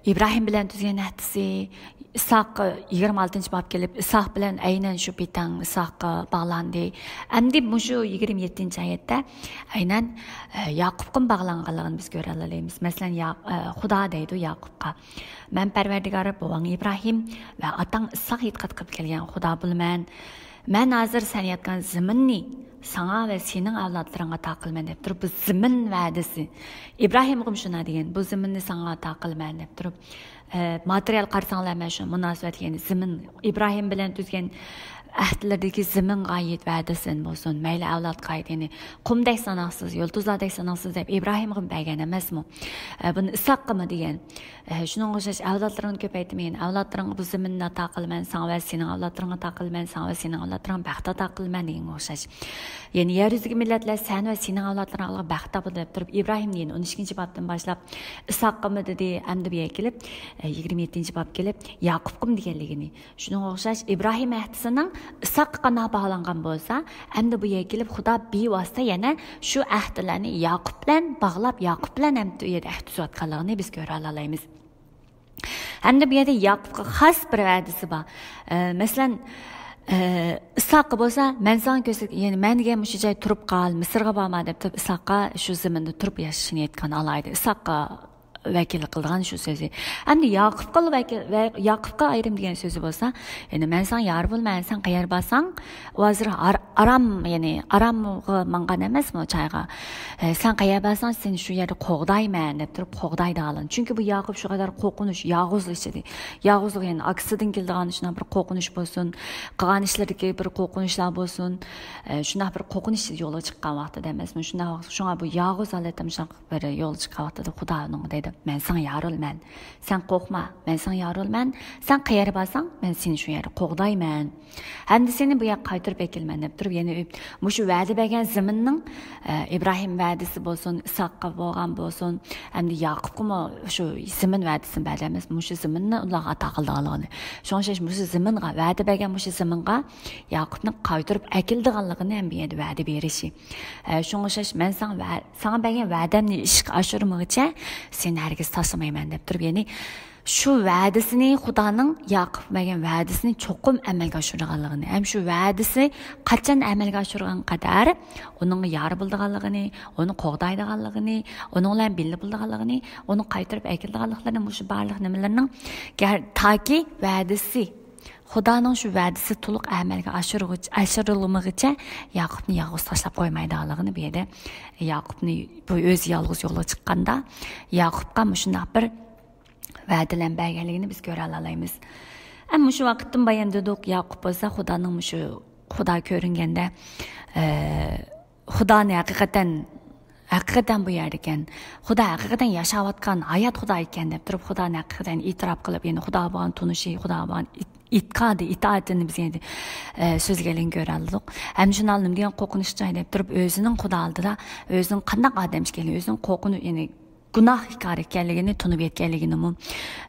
ئىبراھىم بىلەن تۈزگەن ئەھدىسى، ئىسھاق، يىگىرمە ئالتىنچى باب كېلىپ، ئىسھاق بىلەن ئەينەن شۇ بىتەڭ ئىسھاققا باغلاندى. ئەمدى مۇشۇ يىگىرمە يەتتىنچى ئايەتتە ئەينەن، ئە، ياقۇپقىمۇ باغلانغانلىقىنى بىز كۆرەلەيمىز. مەسىلەن، يا-، ئە، خۇدا دەيدۇ ياقۇپقا، «مەن پەرۋەردىگار بوۋاڭ ئىبراھىم ۋە ئاتاڭ ئىسھاق ئېتىقاد قىلىپ كەلگەن خۇدا بولىمەن. مەن ھازىر سەن ياتقان زېمىننى ساڭا ۋە سېنىڭ ئەۋلادلىرىڭغا ئاتا قىلىمەن» دەپ تۇرۇپ، بۇ زېمىن ۋەدىسى. ئىبراھىمغىمۇ شۇنداق دېگەن، «بۇ زېمىننى ساڭا ئاتا قىلىمەن» دەپ تۇرۇپ، ئە، ماتېرىيال قارىساڭلار، مەن شۇ مۇناسىۋەتلىك، يەنى زېمىن، ئىبراھىم بىلەن تۈزگەن ئەھدىلىرىدىكى زېمىنغا ئائىت ۋەدىسى بولسۇن، مەيلى ئەۋلادقا ئائىت، يەنى قۇمدەك ساناقسىز، يۇلتۇزلاردەك ساناقسىز دەپ ئىبراھىمغىمۇ بەرگەن ئەمەسمۇ؟ ئە، بۇنى ئىسھاققىمۇ دېگەن. ئە، شۇنىڭغا ئوخشاش ئەۋلادلىرىڭنى كۆپەيتىمەن، ئەۋلادلىرىڭغا بۇ زېمىننى ئاتا قىلىمەن، ساڭا ۋە سېنىڭ ئەۋلادلىرىڭغا ئاتا قىلىمەن، ساڭا ۋە سېنىڭ ئەۋلادلىرىڭغا بەخت ئاتا قىلىمەن دېگەنگە ئوخشاش. يەنى يەر يۈزىدىكى مىللەتلەر سەن ۋە سېنىڭ ئەۋلادلىرىڭ ئالغا بەخت تاپىدۇ دەپ تۇرۇپ، ئىبراھىمنى يەنە ئون ئىككىنچى بابتىن باشلاپ ئىسھاققىمۇ دېدى، ئەمدى بۇ يەرگە كېلىپ، ئە، يىگىرمە يەتتىنچى باب كېلىپ، ياقۇپقىمۇ دېگەنلىكىنى. شۇنىڭغا ئوخشاش ئىبراھىم ئەھدىسىنىڭ ئىسھاققا قانداق باغلانغان بولسا، ئەمدى بۇ يەرگە كېلىپ خۇدا بىۋاسىتە يەنە شۇ ئەھدىلەرنى ياقۇپ بىلەن باغلاپ، ياقۇپ بىلەن ئەمدى ئەھدى تۈزۈۋاتقانلىقىنى بىز كۆرەلەيمىز. ھەمدە بۇ يەردە ياقۇپقا خاس بىر ۋەدىسى بار. ئە، مەسىلەن، ئە، ئىسھاققا بولسا، «مەن ساڭا كۆرسەت-، يەنى مەن دېگەن مۇشۇ جاي تۇرۇپ قال، مىسىرغا بارما» دەپ تۇرۇپ، ئىسھاققا شۇ زېمىندا تۇرۇپ ياشىشىنى ئېيتقان ئالاھىدە. ئىسھاققا، ۋەكىللىك قىلىدىغان شۇ سۆزى. ئەمدى ياقۇپقا ۋەكىل، ۋە ياقۇپقا ئايرىم دېگەن سۆزى بولسا، يەنى مەن ساڭا يار بولىمەن، سەن قەيەر بارساڭ، ئۇ ھازىر ئار-، ئارام، يەنى ئارامغا ماڭغان ئەمەسمۇ چايغا. ئە، سەن قەيەر بارساڭ، سېنى شۇ يەردە قوغدايمەن دەپ تۇرۇپ قوغدايدىغانلىقىنى. چۈنكى بۇ ياقۇپ شۇ قەدەر قورقۇنچ، يالغۇزلۇق ئىچىدە. يالغۇزلۇق، يەنى ئاكىسىدىن كېلىدىغان شۇنداق بىر قورقۇنچ بولسۇن، قىلغان ئىشلىرىدىكى بىر قورقۇنچلار بولسۇن، ئە، شۇنداق بىر قورقۇنچ ئىچىدە يولغا چىققان ۋاقتىدا ئەمەسمۇ. شۇنداق ۋاقىت، شۇڭا بۇ يالغۇز ھالەتتە مۇشۇنداق بىر يولغا چىققان ۋاقتىدا خۇدا ئۇنىڭغا دەيدۇ، مەن ساڭا يار بولىمەن. سەن قورقما، مەن ساڭا يار بولىمەن. سەن قەيەرگە بارساڭ، مەن سېنى شۇ يەردە قوغدايمەن. ھەمدە سېنى بۇ يەرگە قايتۇرۇپ ئەكېلىمەن دەپ تۇرۇپ، يەنە مۇشۇ ۋەدە بەرگەن زېمىننىڭ، ئە، ئىبراھىم ۋەدىسى بولسۇن، ئىسھاققا بولغان بولسۇن، ئەمدى ياقۇپقىمۇ شۇ زېمىن ۋەدىسىنى بەردى ئەمەس، مۇشۇ زېمىننى ئۇلارغا ئاتا قىلىدىغانلىقىنى. شۇڭا ئوخشاش مۇشۇ زېمىنغا، ۋەدە بەرگەن مۇشۇ زېمىنغا ياقۇپنى قايتۇرۇپ ئەكېلىدىغانلىقىنى ھەم بۇ يەردە ۋەدە بېرىشى. ئە، شۇڭا ئوخشاش مەن ساڭا ۋە-، ساڭا بەرگەن ۋەدەمنى ئىشقا ئاشۇرمىغۇچە سېنى ھەرگىز تاشلىمايمەن دەپ تۇرۇپ، يەنى شۇ ۋەدىسىنى، خۇدانىڭ ياقۇپقا بەرگەن ۋەدىسىنى چوقۇم ئەمەلگە ئاشۇرىدىغانلىقىنى، ھەم شۇ ۋەدىسى قاچان ئەمەلگە ئاشۇرغان قەدەر ئۇنىڭغا يار بولىدىغانلىقىنى، ئۇنى قوغدايدىغانلىقىنى، ئۇنىڭ بىلەن بىللە بولىدىغانلىقىنى، ئۇنى قايتۇرۇپ ئەكېلىدىغانلىقلىرىنى، مۇشۇ بارلىق نېمىلىرىنىڭ گەر-، تاكى ۋەدىسى، خۇدانىڭ شۇ ۋەدىسى تولۇق ئەمەلگە ئاشۇرغۇچ-، ئاشۇرۇلمىغۇچە ياقۇپنى يالغۇز تاشلاپ قويمايدىغانلىقىنى بۇ يەردە ياقۇپنى، بۇ ئۆزى يالغۇز يولغا چىققاندا ياقۇپقا مۇشۇنداق بىر ۋەدىلەرنى بەرگەنلىكىنى بىز كۆرەلالايمىز. ئەمما مۇشۇ ۋاقىتتىن بايان دېدۇق، ياقۇپ بولسا خۇدانىڭ مۇشۇ خۇدا كۆرۈنگەندە، ئە، خۇدانى ھەقىقەتەن، ھەقىقەتەن بۇ يەردىكەن. خۇدا ھەقىقەتەن ياشاۋاتقان، ھايات خۇدا ئىكەن دەپ تۇرۇپ، خۇدانى ھەقىقەتەن ئېتىراپ قىلىپ، يەنى خۇدا بولغان تونۇشى، خۇدا بولغان ئېت-، ئېتىقادى، ئىتائىتىنى بىز يەنە، ئە، سۆزلىگەنلىكىنى كۆرەلىدۇق. ھەم شۇنداق نېمە دېگەن قورقۇنچلۇق جاي دەپ تۇرۇپ، ئۆزىنىڭ خۇدا ئالدىدا، ئۆزىنىڭ قانداق ئادەم ئىكەنلىكى، ئۆزىنىڭ قورقۇنچ، يەنى گۇناھ ئىنكار ئىكەنلىكىنى تونۇپ يەتكەنلىكىنىمۇ،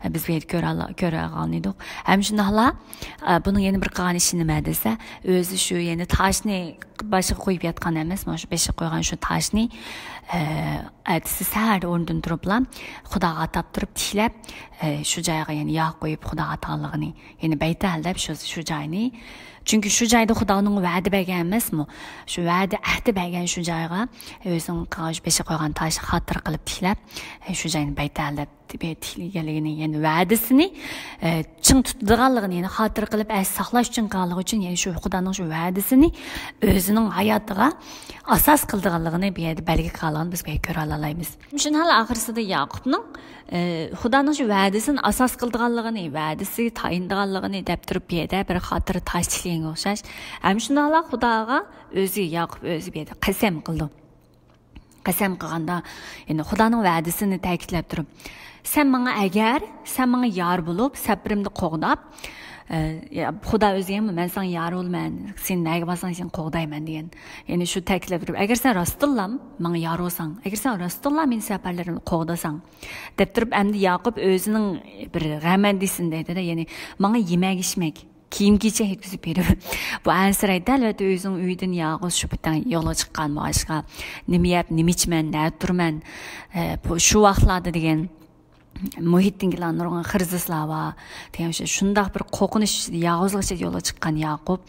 ئە، بىز بۇ يەردە كۆرەلا-، كۆرەلىدۇق. ھەم شۇنداقلا، ئە، بۇنىڭ يەنە بىر قىلغان ئىشى نېمە دېسە، ئۆزى شۇ يەنە تاشنى باشىغا قويۇپ ياتقان ئەمەس، مانا شۇ بېشىغا قويغان شۇ تاشنى، ئە، ئەتىسى سەھەردە ئورنىدىن تۇرۇپلا خۇداغا ئاتاپ تۇرۇپ تىكلەپ، ئە، شۇ جايغا يەنە ياغ قويۇپ خۇداغا ئاتىغانلىقىنى، يەنى بەيتەل دەپ شۇ، شۇ جاينى. چۈنكى شۇ جايدا خۇدانىڭ ۋەدە بەرگەن ئەمەسمۇ؟ شۇ ۋەدە، ئەھدى بەرگەن شۇ جايغا ئۆزىنىڭ قىلغان شۇ بېشىغا قويغان تاشى خاتىرە قىلىپ تىكلەپ، ئە، شۇ جاينى بەيتەل دەپ تىكلىگەنلىكىنى، يەنى ۋەدىسىنى، ئە، چىڭ تۇتىدىغانلىقىنى، يەنى خاتىرە قىلىپ ئەستە ساقلاش ئۈچۈن قىلغانلىقى ئۈچۈن، يەنى شۇ خۇدانىڭ شۇ ۋەدىسىنى ئۆزىنىڭ ھاياتىغا ئاساس قىلىدىغانلىقىنى بۇ يەردە بەلگە قىلغانلىقىنى بىز بۇ يەردە كۆرەلەيمىز. شۇنداقلا ئاخىرسىدا ياقۇپنىڭ، ئە، خۇدانىڭ شۇ ۋەدىسىنى ئاساس قىلىدىغانلىقىنى، ۋەدىسىگە تايىنىدىغانلىقىنى دەپ تۇرۇپ، بۇ يەردە بىر خاتىرە تاش تىكلىگەنگە ئوخشاش. ھەم شۇنداقلا خۇداغا ئۆزى، ياقۇپ ئۆزى بۇ يەردە قەسەم قىلىدۇ. قەسەم قىلغاندا، يەنى خۇدانىڭ ۋەدىسىنى تەكىتلەپ تۇرۇپ، سەن ماڭا ئەگەر، سەن ماڭا يار بولۇپ، سەپىرىمنى قوغداپ، ئە، يا، خۇدا ئۆزى ھەم، مەن ساڭا يار بولىمەن، سېنى نەگە بارساڭ سېنى قوغدايمەن دېگەن. يەنى شۇ تەكىتلەپ تۇرۇپ، ئەگەر سەن راستتىنلا ماڭا يار بولساڭ، ئەگەر سەن راستتىنلا مېنى سەپەرلىرىمنى قوغدىساڭ، دەپ تۇرۇپ، ئەمدى ياقۇپ ئۆزىنىڭ بىر غەمەندىسىنى دەيدۇ-دە، يەنى ماڭا يېمەك ئىچمەك، كىيىم كېچەك يەتكۈزۈپ بېرىپ، بۇ ئەنسىرەيدۇ. ئەلۋەتتە، ئۆزىنىڭ ئۆيىدىن يالغۇز شۇ پېتىڭ يولغا چىققان بولغاچقا، نېمە يەپ، نېمە ئىچىمەن، نەدە تۇرىمەن؟ ئە، بۇ، شۇ ۋاقىتلاردا دېگەن مۇھىتتىن كېلىدىغان نۇرغۇن خىرىزىسلار بار. دېگەن شۇ، شۇنداق بىر قورقۇنچ ئىچىدە، يالغۇزلۇق ئىچىدە يولغا چىققان ياقۇپ،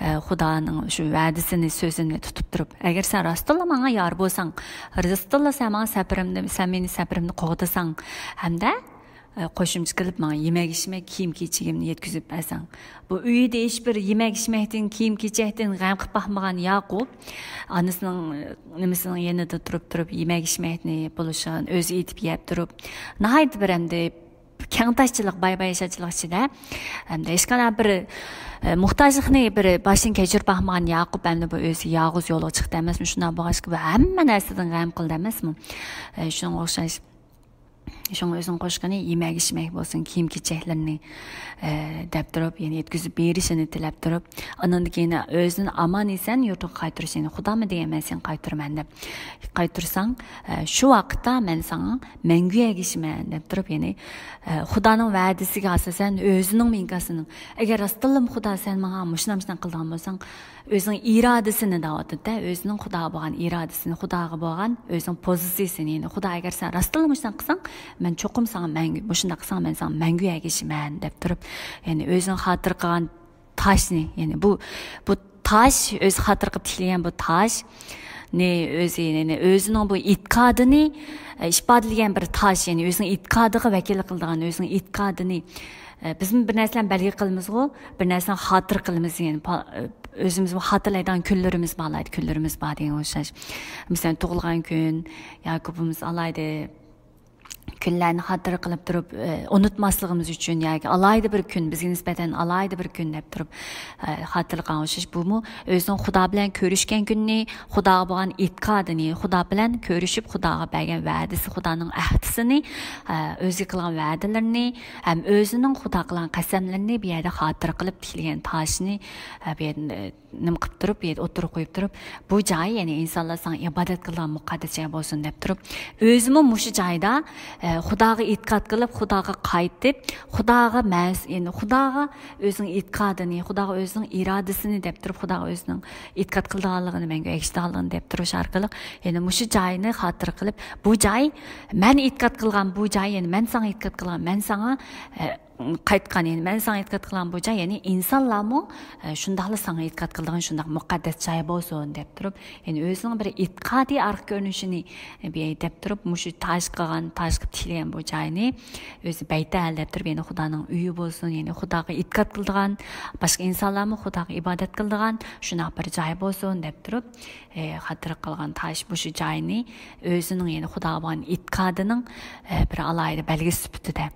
ئە، خۇدانىڭ شۇ ۋەدىسىنى، سۆزىنى تۇتۇپ تۇرۇپ، ئەگەر سەن راستتىنلا ماڭا يار بولساڭ، راستتىنلا سەن ماڭا سەپىرىمنى، سەن مېنى سەپىرىمنى قوغدىساڭ، ھەمدە ئە، قوشۇمچە قىلىپ، ماڭا يېمەك-ئىچمەك، كىيىم-كېچىكىمنى يەتكۈزۈپ بەرسەڭ. بۇ ئۆيىدە ھېچبىر يېمەك-ئىچمەكتىن، كىيىم-كېچەكتىن غەم قىلىپ باقمىغان ياقۇپ، ئانىسىنىڭ، نېمىسىنىڭ يېنىدا تۇرۇپ، تۇرۇپ، يېمەك-ئىچمەكنى بولۇشىغا ئۆزى ئېتىپ يەپ تۇرۇپ، ناھايىتى بىر ئەمدى كەڭتاشچىلىق، باي-باياشاتچىلىق ئىچىدە، ئەمدى ھېچقانداق بىر، ئە، موھتاجلىقنى بىر باشتىن كەچۈرۈپ باقمىغان ياقۇپ ئەمدى بۇ ئۆزى يالغۇز يولغا چىقتى ئەمەسمۇ؟ شۇنداق بولغاچقا، بۇ ھەممە نەرسىدىن غەم قىلدى ئەمەسمۇ؟ ئە، شۇنىڭغا ئوخشاش. شۇڭا ئۆزىنىڭ قوشقىنى يېمەك-ئىچمەك بولسۇن، كىيىم-كېچەكلىرىنى، ئە، دەپ تۇرۇپ، يەنە يەتكۈزۈپ بېرىشىنى تىلەپ تۇرۇپ، ئانىڭدىن كېيىن ئۆزىنى ئامان-ئېسەن يۇرتىغا قايتۇرۇشىنى، خۇدامۇ دېگەن مەن سېنى قايتۇرىمەن دەپ قايتۇرساڭ، ئە، شۇ ۋاقىتتا مەن ساڭا مەڭگۈ ئەگىشىمەن دەپ تۇرۇپ، يەنى، ئە، خۇدانىڭ ۋەدىسىگە ئاساسەن ئۆزىنىڭمۇ ئىنكاسىنىڭ، ئەگەر راستتىنلا خۇدا سەن ماڭا مۇشۇنداق، مۇشۇنداق قىلىدىغان بولساڭ، ئۆزىنىڭ ئىرادىسىنى دەۋاتىدۇ-دە، ئۆزىنىڭ خۇداغا بولغان ئىرادىسىنى، خۇداغا بولغان ئۆزىنىڭ پوزىتسىيىسىنى، يەنى خۇدا ئەگەر سەن راستتىنلا مۇشۇنداق قىلساڭ، مەن چوقۇم ساڭا مەڭگۈ، مۇشۇنداق قىلساڭ، مەن ساڭا مەڭگۈ ئەگىشىمەن دەپ تۇرۇپ، يەنى ئۆزىنىڭ خاتىرە قىلغان تاشنى، يەنى بۇ، بۇ تاش، ئۆزى خاتىرە قىلىپ تىكلىگەن بۇ تاش، يەنى ئۆزى، يەنى ئۆزىنىڭ بۇ ئېتىقادىنى، ئە، ئىپادىلىگەن بىر تاش، يەنى ئۆزىنىڭ ئېتىقادىغا ۋەكىللىك قىلىدىغان، ئۆزىنىڭ ئېتىقادىنى، ئە، بىزمۇ بىر نەرسىلەرنى بەلگە قىلىمىزغۇ، بىر نەرسىنى خاتىرە قىلىمىز، يەنى پا-، ئۆزىمىزمۇ خاتىرىلەيدىغان كۈنلىرىمىز بار، ئالاھىدە كۈنلىرىمىز بار دېگەن ئوخشاش. مەسىلەن، تۇغۇلغان كۈن ياكى بولمىسا ئالاھىدە كۈنلەرنى خاتىرە قىلىپ تۇرۇپ، ئە، ئۇنتۇماسلىقىمىز ئۈچۈن ياكى ئالاھىدە بىر كۈن، بىزگە نىسبەتەن ئالاھىدە بىر كۈن دەپ تۇرۇپ، ئە، خاتىرىلىگەن ئوخشاش. بۇمۇ ئۆزىنىڭ خۇدا بىلەن كۆرۈشكەن كۈنىنى، خۇداغا بولغان ئېتىقادىنى، خۇدا بىلەن كۆرۈشۈپ، خۇداغا بەرگەن ۋەدىسى، خۇدانىڭ ئەھدىسىنى، ئە، ئۆزىگە قىلغان ۋەدىلىرىنى ھەم ئۆزىنىڭ خۇدا قىلغان قەسەملىرىنى بۇ يەردە خاتىرە قىلىپ تىكلىگەن تاشنى، ئە، بۇ يەردە، ئە، نېمە قىلىپ تۇرۇپ، بۇ يەردە ئوتتۇرىغا قويۇپ تۇرۇپ، بۇ جاي، يەنى ئىنسانلار ساڭا ئىبادەت قىلىدىغان مۇقەددەس جاي بولسۇن دەپ تۇرۇپ، ئۆزىمۇ مۇشۇ جايدا، ئە، خۇداغا ئېتىقاد قىلىپ، خۇداغا قايتىپ، خۇداغا مەس-، يەنى خۇداغا ئۆزىنىڭ ئېتىقادىنى، خۇداغا ئۆزىنىڭ ئىرادىسىنى دەپ تۇرۇپ، خۇداغا ئۆزىنىڭ ئېتىقاد قىلىدىغانلىقىنى، مەڭگۈ ئەگىشىدىغانلىقىنى دەپ تۇرۇش ئارقىلىق، يەنى مۇشۇ جاينى خاتىرە قىلىپ، بۇ جاي، مەن ئېتىقاد قىلغان بۇ جاي، يەنى مەن ساڭا ئېتىقاد قىلغان، مەن ساڭا، ئە، قايتقان، يەنى مەن ساڭا ئېتىقاد قىلغان بۇ جاي، يەنى ئىنسانلارمۇ، ئە، شۇنداقلا ساڭا ئېتىقاد قىلىدىغان شۇنداق مۇقەددەس جاي بولسۇن دەپ تۇرۇپ، يەنى ئۆزىنىڭ بىر ئېتىقادىي ئارقا كۆرۈنۈشىنى، ئە، بۇ يەردە دەپ تۇرۇپ، مۇشۇ تاش قىلغان، تاش قىلىپ تىكلىگەن بۇ جاينى ئۆزى بەيتەل دەپ تۇرۇپ، يەنى خۇدانىڭ ئۆيى بولسۇن، يەنى خۇداغا ئېتىقاد قىلىدىغان، باشقا ئىنسانلارمۇ خۇداغا ئىبادەت قىلىدىغان شۇنداق بىر جاي بولسۇن دەپ تۇرۇپ، ئە، خاتىرە قىلغان تاش مۇشۇ جاينى ئۆزىنىڭ، يەنى خۇداغا بولغان ئېتىقادىنىڭ، ئە، بىر ئالاھىدە بەلگىسى سۈپىتىدە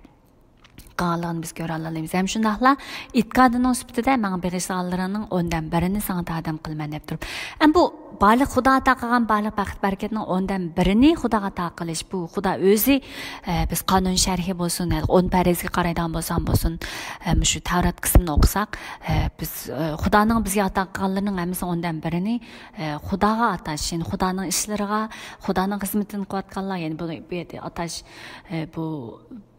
قىلغانلىقىنى بىز كۆرەلەيمىز. ھەم شۇنداقلا ئېتىقادىنىڭ سۈپىتىدە ماڭا بېغىشلىغانلىرىنىڭ ئوندىن بىرىنى ساڭا تەقدىم قىلىمەن دەپ تۇرۇپ. ئەم بۇ بارلىق خۇدا ئاتا قىلغان بارلىق بەخت بەرىكەتنىڭ ئوندىن بىرىنى خۇداغا ئاتا قىلىش، بۇ خۇدا ئۆزى، ئە، بىز قانۇن شەرھى بولسۇن، ھە، ئون پەرەزگە قارايدىغان بولسام بولسۇن، ئە، مۇشۇ تەۋرات قىسمىنى ئوقۇساق، ئە، بىز، ئە، خۇدانىڭ بىزگە ئاتا قىلغانلىرىنىڭ ھەممىسىنىڭ ئوندىن بىرىنى، ئە، خۇداغا ئاتاش، يەنى خۇدانىڭ ئىشلىرىغا، خۇدانىڭ خىزمىتىنى قىلىۋاتقانلار، يەنى بۇنى بۇ يەردە ئاتاش، ئە، بۇ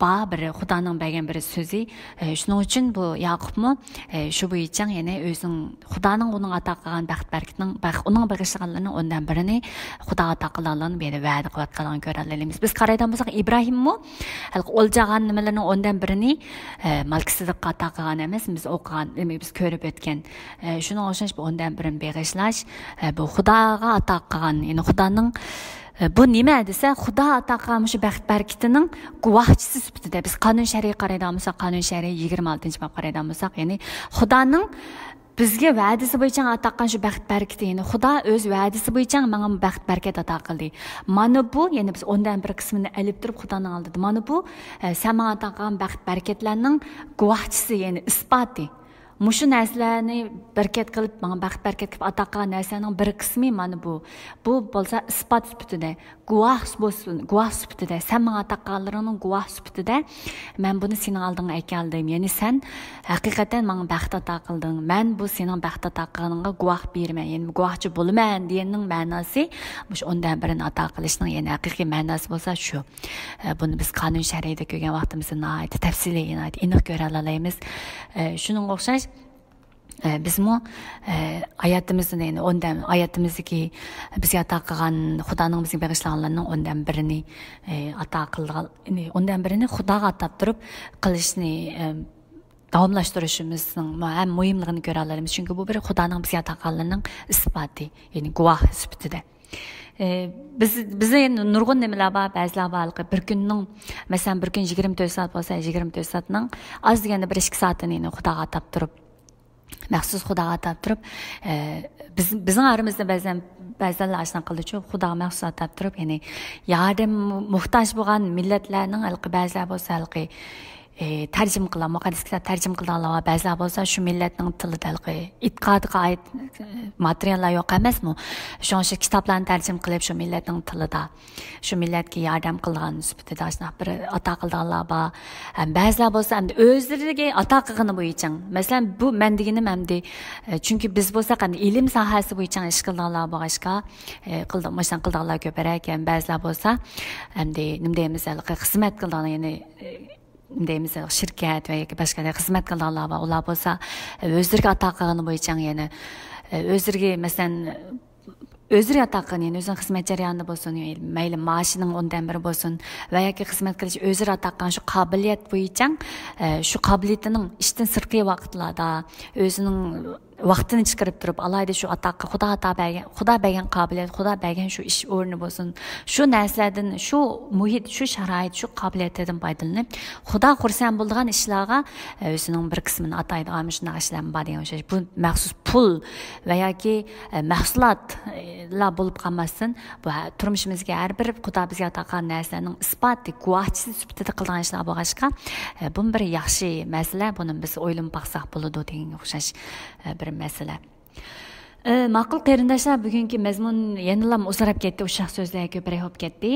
بار بىر خۇدانىڭ بەرگەن بىر سۆزى. ئە، شۇنىڭ ئۈچۈن بۇ ياقۇپمۇ، ئە، شۇ بويىچە يەنە ئۆزىنىڭ خۇدانىڭ ئۇنىڭغا ئاتا قىلغان بەخت بەرىكىتىنىڭ، بەخ-، ئۇنىڭ بېغىشلىغانلىرىنىڭ ئوندىن بىرىنى خۇداغا ئاتا قىلغانلىقىنى بۇ يەردە ۋەدە قىلىۋاتقانلىقىنى كۆرەلەيمىز. بىز قارايدىغان بولساق، ئىبراھىممۇ ھېلىقى ئولجىغان نېمىلىرىنىڭ ئوندىن بىرىنى، ئە، مەلكىسىدىققا ئاتا قىلغان ئەمەس، بىز ئوقۇغان، دېمەك، بىز كۆرۈپ ئۆتكەن. ئە، شۇنىڭغا ئوخشاش بۇ ئوندىن بىرىنى بېغىشلاش، ئە، بۇ خۇداغا ئاتا قىلغان، يەنى خۇدانىڭ، ئە، بۇ نېمە دېسە، خۇدا ئاتا قىلغان مۇشۇ بەخت بەرىكىتىنىڭ گۇۋاھچىسى سۈپىتىدە. بىز قانۇن شەرھىگە قارايدىغان بولساق، قانۇن شەرھى يىگىرمە ئالتىنچى بابقا قارايدىغان بولساق، يەنى خۇدانىڭ بىزگە ۋەدىسى بويىچە ئاتا قىلغان شۇ بەخت بەرىكىتى، يەنى خۇدا ئۆز ۋەدىسى بويىچە ماڭا بەخت بەرىكەت ئاتا قىلدى. مانا بۇ، يەنى بىز ئوندىن بىر قىسمىنى ئېلىپ تۇرۇپ خۇدانىڭ ئالدىدا، مانا بۇ، ئە، سەن ماڭا ئاتا قىلغان بەخت بەرىكەتلەرنىڭ گۇۋاھچىسى، يەنى ئىسپاتى. مۇشۇ نەرسىلەرنى بەرىكەت قىلىپ، ماڭا بەخت بەرىكەت قىلىپ ئاتا قىلغان نەرسىلەرنىڭ بىر قىسمى مانا بۇ. بۇ بولسا ئىسپات سۈپىتىدە، گۇۋاھ بولسۇن، گۇۋاھ سۈپىتىدە، سەن ماڭا ئاتا قىلغانلىرىڭنىڭ گۇۋاھ سۈپىتىدە مەن بۇنى سېنىڭ ئالدىڭغا ئەكەلدىم. يەنى سەن ھەقىقەتەن ماڭا بەخت ئاتا قىلدىڭ. مەن بۇ سېنىڭ بەخت ئاتا قىلغىنىڭغا گۇۋاھ بېرىمەن، يەنى گۇۋاھچى بولىمەن دېگەننىڭ مەناسى، مۇشۇ ئوندىن بىرىنى ئاتا قىلىشنىڭ يەنى ھەقىقىي مەناسى بولسا شۇ. ئە، بۇنى بىز قانۇن شەرھىدە كۆرگەن ۋاقتىمىزدا ناھايىتى تەپسىلىي، ناھايىتى ئېنىق كۆرەلەيمىز. ئە، شۇنىڭغا ئوخشاش، ئە، بىزمۇ، ئە، ھاياتىمىزدا، يەنى ئوندىن، ھاياتىمىزدىكى بىزگە ئاتا قىلغان، خۇدانىڭ بىزگە بېغىشلىغانلىرىنىڭ ئوندىن بىرىنى، ئە، ئاتا قىلغان، يەنى ئوندىن بىرىنى خۇداغا ئاتاپ تۇرۇپ قىلىشنى، ئە، داۋاملاشتۇرۇشىمىزنىڭ ھەم مۇھىملىقىنى كۆرەلەيمىز. چۈنكى بۇ بىر خۇدانىڭ بىزگە ئاتا قىلغانلىرىنىڭ ئىسپاتى، يەنى گۇۋاھ سۈپىتىدە. ئە، بىز، بىزدە يەنە نۇرغۇن نېمىلەر بار، بەزىلەر بار، ھېلىقى بىر كۈننىڭ، مەسىلەن، بىر كۈن يىگىرمە تۆت سائەت بولسا، يىگىرمە تۆت سائەتنىڭ ئاز دېگەندە بىر ئىككى سائىتىنى يەنە خۇداغا ئاتاپ تۇرۇپ، مەخسۇس خۇداغا ئاتاپ تۇرۇپ، ئە، بىز، بىزنىڭ ئارىمىزدا بەزەن، بەزىلەر ئاشۇنداق قىلىدۇچۇ، خۇداغا مەخسۇس ئاتاپ تۇرۇپ، يەنى ياردەم موھتاج بولغان مىللەتلەرنىڭ ھېلىقى بەزىلەر بولسا ھېلىقى، ئە، تەرجىمە قىلغان، مۇقەددەس كىتاب تەرجىمە قىلىدىغانلار بار، بەزىلەر بولسا شۇ مىللەتنىڭ تىلىدا ھېلىقى ئېتىقادىغا ئائىت، ئە، ماتېرىياللار يوق ئەمەسمۇ؟ شۇڭا شۇ كىتابلارنى تەرجىمە قىلىپ، شۇ مىللەتنىڭ تىلىدا شۇ مىللەتكە ياردەم قىلغان سۈپىتىدە ئاشۇنداق بىر ئاتا قىلىدىغانلار بار. ھەم بەزىلەر بولسا ئەمدى ئۆزلىرىگە ئاتا قىلغىنى بويىچە. مەسىلەن، بۇ مەن دېگىنىم ئەمدى، ئە، چۈنكى بىز بولساق ئەمدى ئىلىم ساھەسى بويىچە ئىش قىلىدىغانلار بولغاچقا، ئە، قىلدى-، مۇشۇنداق قىلىدىغانلار كۆپرەك. ھەم بەزىلەر بولسا ئەمدى نېمە دەيمىز، ھېلىقى خىزمەت قىلىدىغان، يەنى، ئە، نېمە دەيمىز، شىركەت ۋە ياكى باشقا خىزمەت قىلىدىغانلار بار. ئۇلار بولسا، ئە، ئۆزلىرىگە ئاتا قىلغىنى بويىچە يەنە، ئە، ئۆزلىرىگە، مەسىلەن، ئۆزلىرى ئاتا قىلغان، يەنى ئۆزىنىڭ خىزمەت جەريانىدا بولسۇن، مەيلى مائاشىنىڭ ئوندىن بىرى بولسۇن ۋە ياكى خىزمەت قىلىش ئۆزلىرى ئاتا قىلغان شۇ قابىلىيەت بويىچە، ئە، شۇ قابىلىيىتىنىڭ ئىشتىن سىرتقى ۋاقىتلاردا ئۆزىنىڭ ۋاقتىنى چىقىرىپ تۇرۇپ، ئالاھىدە شۇ ئاتاققا خۇدا ئاتا بەرگەن، خۇدا بەرگەن قابىلىيەت، خۇدا بەرگەن شۇ ئىش ئورنى بولسۇن، شۇ نەرسىلەردىن، شۇ مۇھىت، شۇ شارائىت، شۇ قابىلىيەتلەردىن پايدىلىنىپ، خۇدا خۇرسەن بولىدىغان ئىشلارغا، ئە، ئۆزىنىڭ بىر قىسمىنى ئاتايدىغان مۇشۇنداق ئىشلارمۇ بار دېگەن ئوخشاش. بۇ مەخسۇس پۇل ۋە ياكى، ئە، مەھسۇلاتلار بولۇپ قالماستىن، بۇ ھە-، تۇرمۇشىمىزدىكى ھەر بىر خۇدا بىزگە ئاتا قىلغان نەرسىلەرنىڭ ئىسپاتى، گۇۋاھچىسى سۈپىتىدە قىلىدىغان ئىشلار بولغاچقا، ئە، بۇمۇ بىر ياخشى مەسىلە، بۇنى بىز ئويلىنىپ باقساق بولىدۇ دېگەنگە ئوخشاش، ئە، بىر مەسىلە. ئە، ماقۇل قېرىنداشلار، بۈگۈنكى مەزمۇن يەنىلا ئۇزىراپ كەتتى، ئۇششاق سۆزلەر كۆپرەك بولۇپ كەتتى.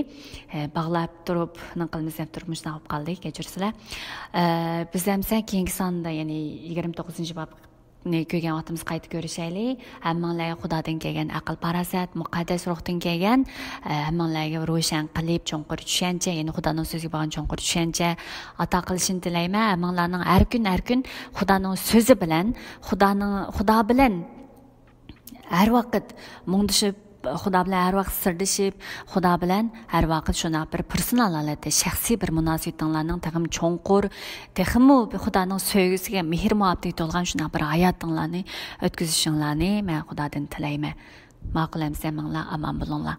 ئە، باغلاپ تۇرۇپ نېمە قىلىمىز دەپ تۇرۇپ مۇشۇنداق بولۇپ قالدى، كەچۈرسىلەر. ئە، بىز ئەمسە كېيىنكى ساندا، يەنى يىگىرمە توققۇزىنچى بابنى كۆرگەن ۋاقتىمىز قايتا كۆرۈشەيلى. ھەممىڭلارغا خۇدادىن كەلگەن ئەقىل پاراسەت، مۇقەددەس روھتىن كەلگەن، ئە، ھەممىڭلارغا روشەن قەلب، چوڭقۇر چۈشەنچە، يەنى خۇدانىڭ سۆزىگە بولغان چوڭقۇر چۈشەنچە ئاتا قىلىشىنى تىلەيمەن. ھەممىڭلارنىڭ ھەر كۈن، ھەر كۈن خۇدانىڭ سۆزى بىلەن، خۇدانىڭ، خۇدا بىلەن ھەر ۋاقىت مۇڭدىشىپ، خۇدا بىلەن ھەر ۋاقىت سىردىشىپ، خۇدا بىلەن ھەر ۋاقىت شۇنداق بىر پېرسونال ھالەتتە، شەخسىي بىر مۇناسىۋىتىڭلارنىڭ تېخىمۇ چوڭقۇر، تېخىمۇ خۇدانىڭ سۆيگۈسىگە، مېھىر مۇھەببىتىگە تولغان شۇنداق بىر ھاياتىڭلارنى ئۆتكۈزۈشۈڭلارنى مەن خۇدادىن تىلەيمەن. ماقۇل ئەمىسە، ھەممىڭلار ئامان بولۇڭلار.